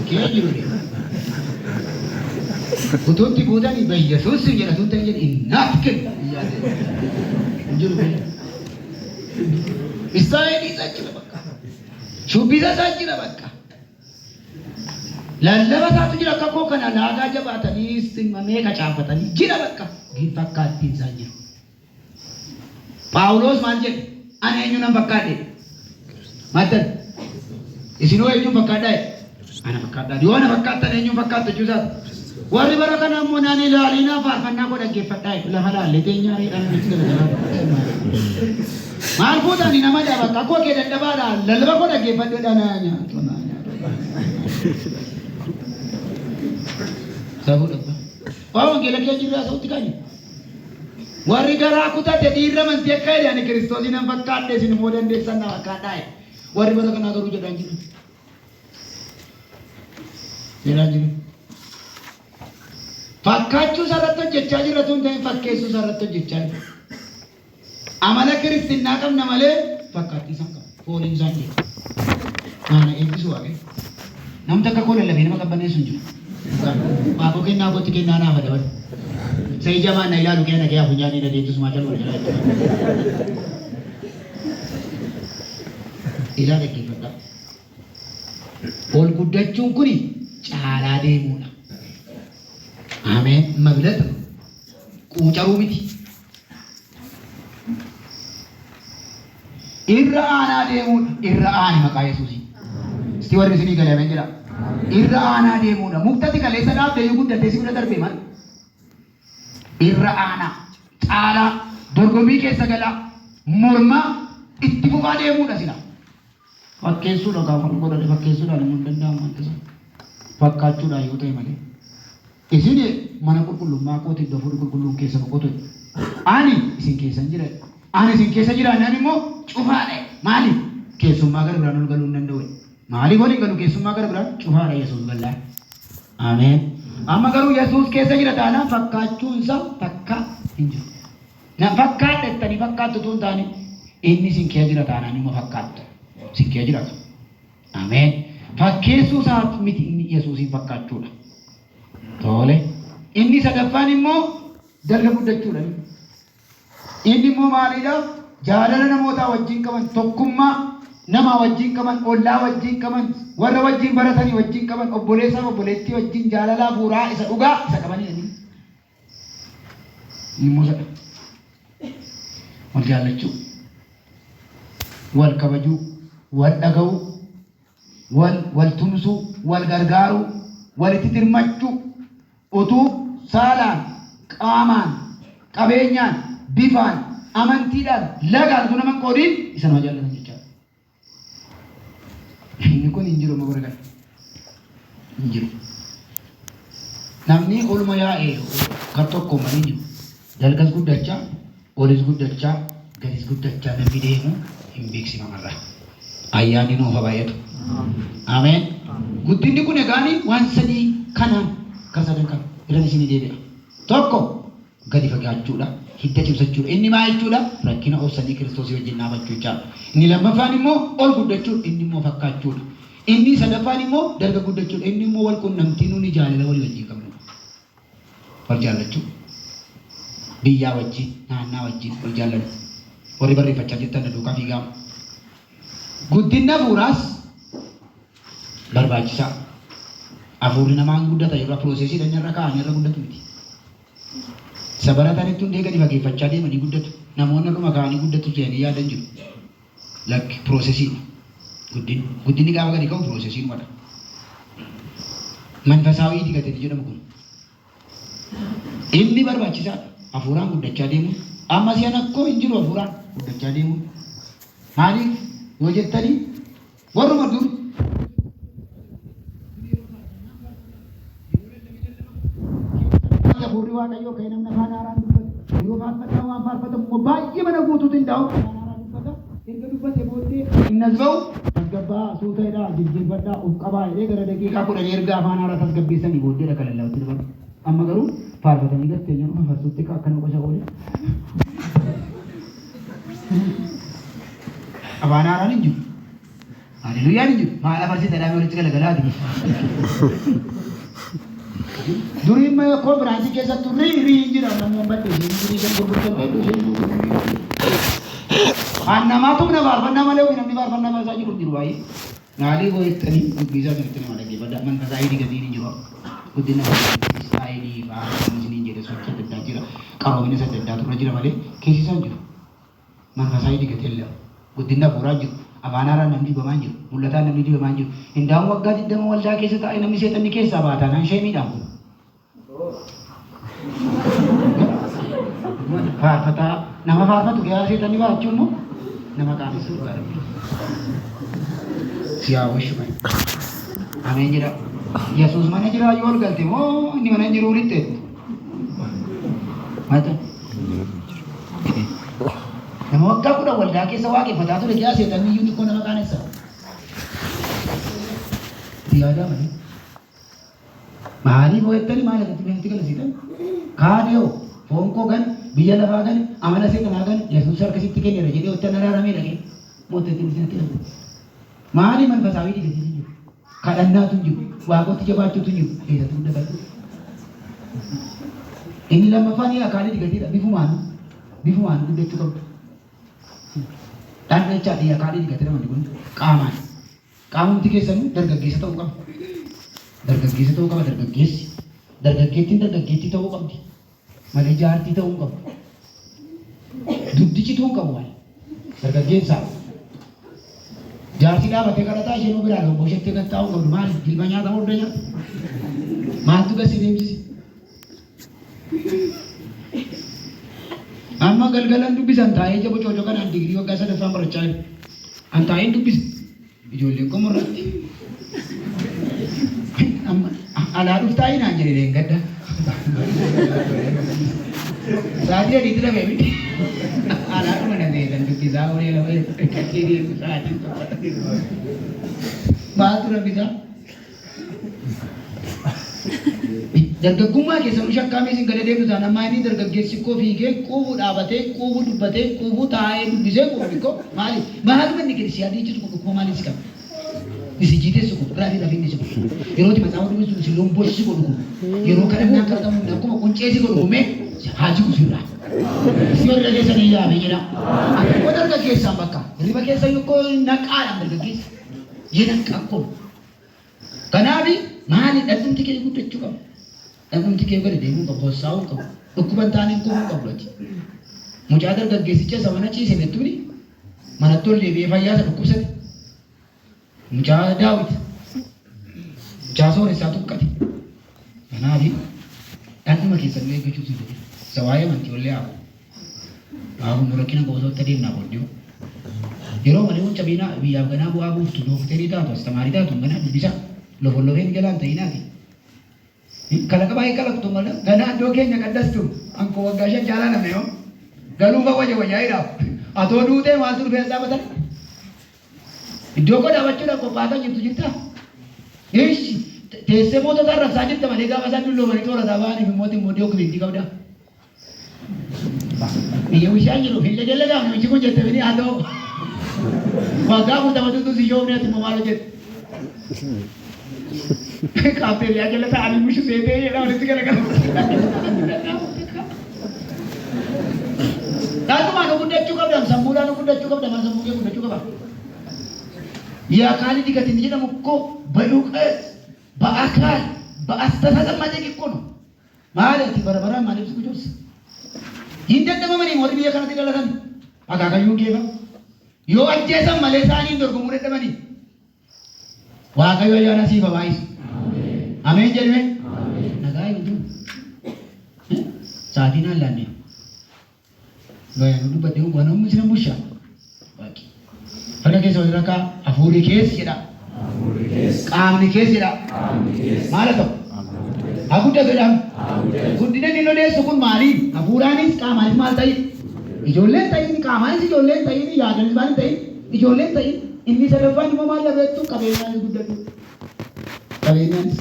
Kee jiru de. Utuutti guutanii በኢየሱስ jedha tun ta'e jedhe innaaf kennu. Hin jiru kee. Istaayilii isaa jira bakka. Shubbisa isaa jira bakka. Lallaba isaatu jira akka koo kana laagaa jabaatanii simmamee qacaafatanii jira bakka. Gin fakkaattiin isaan jiru. Phaawulos maal jedhe? Ani eenyu nan fakkaadhe? Maattan? Isinoo eenyuun fakkaadhaa? Ana fakkaadhaa. Yoo ana fakkaattan eenyuun fakkaattu jechuusaati. Warri bara kana immoo naan ilaalinaa faarfannaa koo dhaggeeffadhaa. Lafa laallee teenyaa reedhaan nutti galagalaa. Maal fuutani nama dha bakka akkoo kee dadhabaadha. Lallaba koo dhaggeeffadhu naa nyaatu naa nyaatu. Safuu dhabba. Waa wangeela kee jirraa sa'utti kaani. Warri garaa kutate dhiirri amantii akka jedhe ani Kiristoosii nan fakkaadhe isin immoo dandeessan na fakkaadhaa jedhe. Warri bara kanaa garuu jedhaan jiru. Jedhaan jiru. Fakkaachuu isaarratti hojjechaa jirra tun ta'in fakkeessuu isaarratti hojjechaa jirra. Amala kiristinnaa qabna malee fakkaattii isaan qabna. Fooliin isaan jiru. Naana eebbisu waaqayyo. Namni akka koo lallabee nama qabbaneessu hin jiru. Waaqoo kennaa kootti kennaa naaf dabalu. Isa ija maan na ilaalu kee na kee afunyaanii na deebisumaa caluma jalaa jechuudha. Ilaa dhaggeeffadhaa. Ol guddachuun kuni caalaa deemuudha. Ameen. Mabilata quucaruu miti. Irra aanaa deemuudha. Irra aani maqaa Yesuusii. Isti warri isinii galee ameen jedha. Irra aanaa deemuudha. Muktati kaleessa dhaabde iyyuu guddatee si bira darbee maal? Irra aanaa, caalaa, dorgommii keessa galaa, mormaa itti fufaa deemuudha sila. Fakkeessuudha gaafa nu godhate fakkeessuudhaan immoo hin danda'amu wanta sana. Fakkaachuudhaan yoo ta'e malee. Isin mana qulqullummaa kooti iddoo hafuurri qulqulluun keessa boqotu. Ani isin keessan jira. Ani isin keessa jiraannaan immoo cufaadha. Maaliif? Keessummaa gara biraan ol galuu hin danda'u. Maaliif ol hin galu keessummaa gara biraan? Cufaadha Yesuus gallaan. Ameen. Amma garuu Yesuus keessa jira taanaan fakkaachuun isaa takka hin jiru. Na fakkaadha jettanii fakkaattu utuu hin taane inni isin keessa jira taanaan immoo fakkaattu. Isin keessa jira. Ameen. Fakkeessuu isaa miti inni Yesuusiin fakkaachuudha. Tole. Inni sadaffaan immoo dalga guddachuudha. Inni immoo maalidha? Jaalala namootaa wajjin qaban, tokkummaa namaa wajjin qaban, ollaa wajjin qaban, warra wajjin baratanii wajjin qaban, obboleessaaf obboleettii wajjin jaalala hafuuraa isa dhugaa isa qabanidha. Inni immoo isadha. Wal jaallachuu, wal kabajuu, wal dhaga'uu, wal wal tumsuu, wal gargaaruu, walitti dirmachuu, utuu saalaan, qaamaan, qabeenyaan, bifaan, amantiidhaan, lagaan utuu nama hin qoodiin isa nama jaallatan jechaadha. Inni kun hin jiru amma bara kana. Hin jiru. Namni oluma yaa'ee kan tokko malee hin jiru. Dalgas guddachaa, olis guddachaa, gadis guddachaa namni deemu hin beeksifamarra. Ayyaanni nuuf haa baay'atu. Ameen. Guddinni kun egaani waan sadii kanaan kan sadan kana irra isinii deebi'a. Tokko gadi fagaachuudha, hidda cimsachuudha. Inni maa jechuudha? Rakkina obsanii Kiristoosii wajjin dhaabachuu jechaadha. Inni lammaffaan immoo ol guddachuudha, inni immoo fakkaachuudha. Inni sadaffaan immoo dalga guddachuudha, inni immoo wal qunnamtii nuni jaalala walii wajjin qabnudha. Wal jaallachuu. Biyyaa wajjin, naannaa wajjin wal jaallannu. Warri barreeffachaa jirtan na duukaa fiigaa. Guddinni hafuuraas barbaachisaa. Hafuurri namaa hin guddata yeroo processii irra kaa'anii irra guddatu miti. Isa baratanitti hundee gadi fageeffachaa deemanii guddatu. Namoonni irruma kaa'anii guddatu jedhanii yaadan jiru. Lakki, processiidha. Guddinni. Guddinni gaafa gadi ka'u processiinumadha. መንፈሳዊ እድገት jedhamu kun. Inni barbaachisaadha. Hafuuraan guddachaa deemuun. Amma si'an akkoo hin jiru hafuuraan guddachaa deemuun. Maaliif yoo jettanii, warruma dur hafuurri Waaqayyoo ka'ee namni afaan haaraan dubbata. Yeroo faarfannaa waan faarfatamu immoo baay'ee mana guutuutu hin daa'u. Afaan haaraan dubbata. Erga dubbate booddee innas ba'u tasgabbaa, suuta jedhaa, jiljiirfadhaa, of qabaa jedhee gara daqiiqaa 10 erga afaan haaraa tasgabbeessanii booddee dhaka lallabatti dabalu. Amma garuu faarfatanii gartee jedhu farsutti akkana qosa oole. Afaan haaraan hin jiru. Haleluyyaan hin jiru. Maal afarsii tadhaamee walitti galagalaati. Durii immoo konfiraansii keessattuu rii rii hin jedhamu, namni badde isheen durii isheen gurgurtan hedduu isheen gurgurtan. Annamaatu na faarfannaa malee namni faarfannaa baasaa jiru hin jiru baay'ee. Maalii hojjettanii dubbisaa isinitti nama dhaggeeffadha. መንፈሳዊ እድገት iin hin jiru. Guddina style faarfannaa isiniin jedhe, sochii adda addaa jira. Qaroomina adda addaatu irra jira malee keessi isaa hin jiru. መንፈሳዊ እድገት የለም. Guddinni hafuuraa hin jiru. Afaan haaraan namni dibamaa hin jiru. Mul'ataan namni dibamaa hin jiru. Indaa'uun waggaa 20 waldaa keessa taa'ee namni seexanni keessaa baataanaan sheemiidhaan kun. Faarfataa nama faarfatu guyyaa seexanni baachuu immoo nama qaanessuu dhugaadha. Siyaa washuma. Ameen jedha. Yesuus mana jiraa yoo ol galte moo inni mana hin jiru lixxeettu? Mata. Nama waggaa 10 waldaa keessa waaqeffataa ture guyyaa seexanni iyyuu xiqqoo nama qaanessa. Itti yaadaa malee. Maaliif hojjettanii maal irratti beekti galasiitan? Kaadiyoo foon koo gane, biyya lafaa gane, amala seexanaa gane, Yesuus harka sitti kenneera jedhee hojjetan araaramee dhaqee mooteetti isinatti galte. Maali? መንፈሳዊ እድገት hin jiru? Kadhannaatu hin jiru. Waaqotti jabaachuutu hin jiru. Keessatti guddatan. Inni lammaffaan አካል እድገት iidha. Bifumaan bifumaan guddachuu qabdu. Dhaan jechaa አካል እድገት iidha wanti kun qaamaan. Qaamumti keessanuu dargaggeessa ta'uu qaba. Dargaggeessa ta'uu qaba dargaggeessi. Dargaggeettiin dargaggeettii ta'uu qabdi. Malee jaartii ta'uu hin qabu. Dugdi cituu hin qabu malee. Dargaggeessaa. Jaartii dhaabatee kadhataa, isheen biraa lomboo isheetti gad taa'uu qabdu. Maali? Jilba nyaata hunda nyaata. Maaltu gasi deemsisi? Amma galgalan dubbisan taa'ee jaba cooco kanaan digirii waggaa sadaffaan barachaa jiru. An taa'een dubbisa. Ijoolleen koo irratti. Amma alaa dhuftaa naan jedhe leengadda. Sa'aatii 3tti dafee miti. Alaa dhuma na seetan dubbisaa horii lama sa'aatii 1. Maaltu rabbisaa? Dargaggummaa keessanuu shakkaamee isin gada deemtu taana, amma inni dargaggeessi koo fiigee quufu, dhaabatee quufu, dubbatee quufu, taa'ee dubbisee quufu koo maali? Maaluma inni gadi si adiichisu kun dhukkuba maalii si qaba? Isi jiiteessu kun raafii raafii si godhu. Yeroo itti macaafa dubbisu si lomboshi si godhu kun, yeroo kadhannaa kadhatamu akkuma quncee si godhu kumee haa jigu sirraa. Si warra keessanii yaame jedha. Akkuma dargaggeessaan bakka hirriba keessa yokkoo naqaadhaan dargaggeessi. Yenaqqa akkuma. Kanaaf maali, dhalli kee guddachuu qaba. Dhalli kee gadi deemuu qabu, hossaa'uu qabu. Dhukkuba hin taaneen kufuu qabu ati. Mucaa dargaggeessicha isa mana ciise bettuuni manatti ol deebi'ee fayyaa isa dhukkubsate. Mucaa Daawit mucaa sooressaa tuqqate. Kanaaf dhandhuma keessan eeggachuutu sirra jira. Isa waa'ee amantii ollee haa Haa nu rakkina gosoota deemnaa booddee. Yeroo malee wanca biinaa biyyaaf ganaa bu'aa buuftu, dookterii taatu, astamaarii taatu, ganaa dubbisaa lofolofeen jalaan ta'inaati. Kalaqa baay'ee kalaqtu malee ganaa iddoo keenya qaddastu ankoo waggaa 5 caalaa namni yoo galuufa wayya wayyaa jedhaaf. Atoo duutee maaltu dhufee as dhaabatan? Iddoo koo dhaabachuudhaaf qophaa'aa jirtu jirtaa? Ishi teessee mootota arrabsaa jirta malee gaafa isaan dulloomanii toorataa ba'aniif immoo immoo dookumentii qabdaa. Biyya bishaan jiru hin legellegaaf namichi kun jette bini haa ta'u. Waggaa 40tu si yoomne, ati immoo maal hojjette? Kaafteeriyaa jala taa'anii mushu seetee jedha walitti galagalu. Dhaalumaan guddachuu qabda, sammuudhaan guddachuu qabda, maal sammuu kee guddachuu qaba. የአካል እድገት inni jedhamu እኮ በእውቀት በአካል በአስተሳሰብ ማደግ እኮ ነው። ማለት bara baraan maaliif si kujoorsa? Hin dadhabamanii warri biyya kanatti dhalatan akaakayyuun keefa yoo ajjeesan malee isaaniin dorgomuu dadhabanii. Waaqayyo ayyaana siif haa baay'isu. Ameen jedhime. Nagaa hin jiru. Sa'aatiin haallanne. Gaayaan dubbadde waan humni sina busha. Waaqi. Harka keessa wal rakkaa hafuurri keessa jedha. Hafuurri keessa. Qaamni keessa jedha. Qaamni keessa. Maal haa ta'u? Haa guddatu jedhama. Haa guddatu. Guddina inni odeessu kun maaliin? Hafuuraanis qaamaanis maal ta'in? Ijoolleen ta'in, qaamaanis ijoolleen ta'in, yaadanis maal ta'in, ijoolleen ta'in. Inni sadaffaan immoo maal dhabeettu? Qabeenyaanis guddatu. Qabeenyaanis.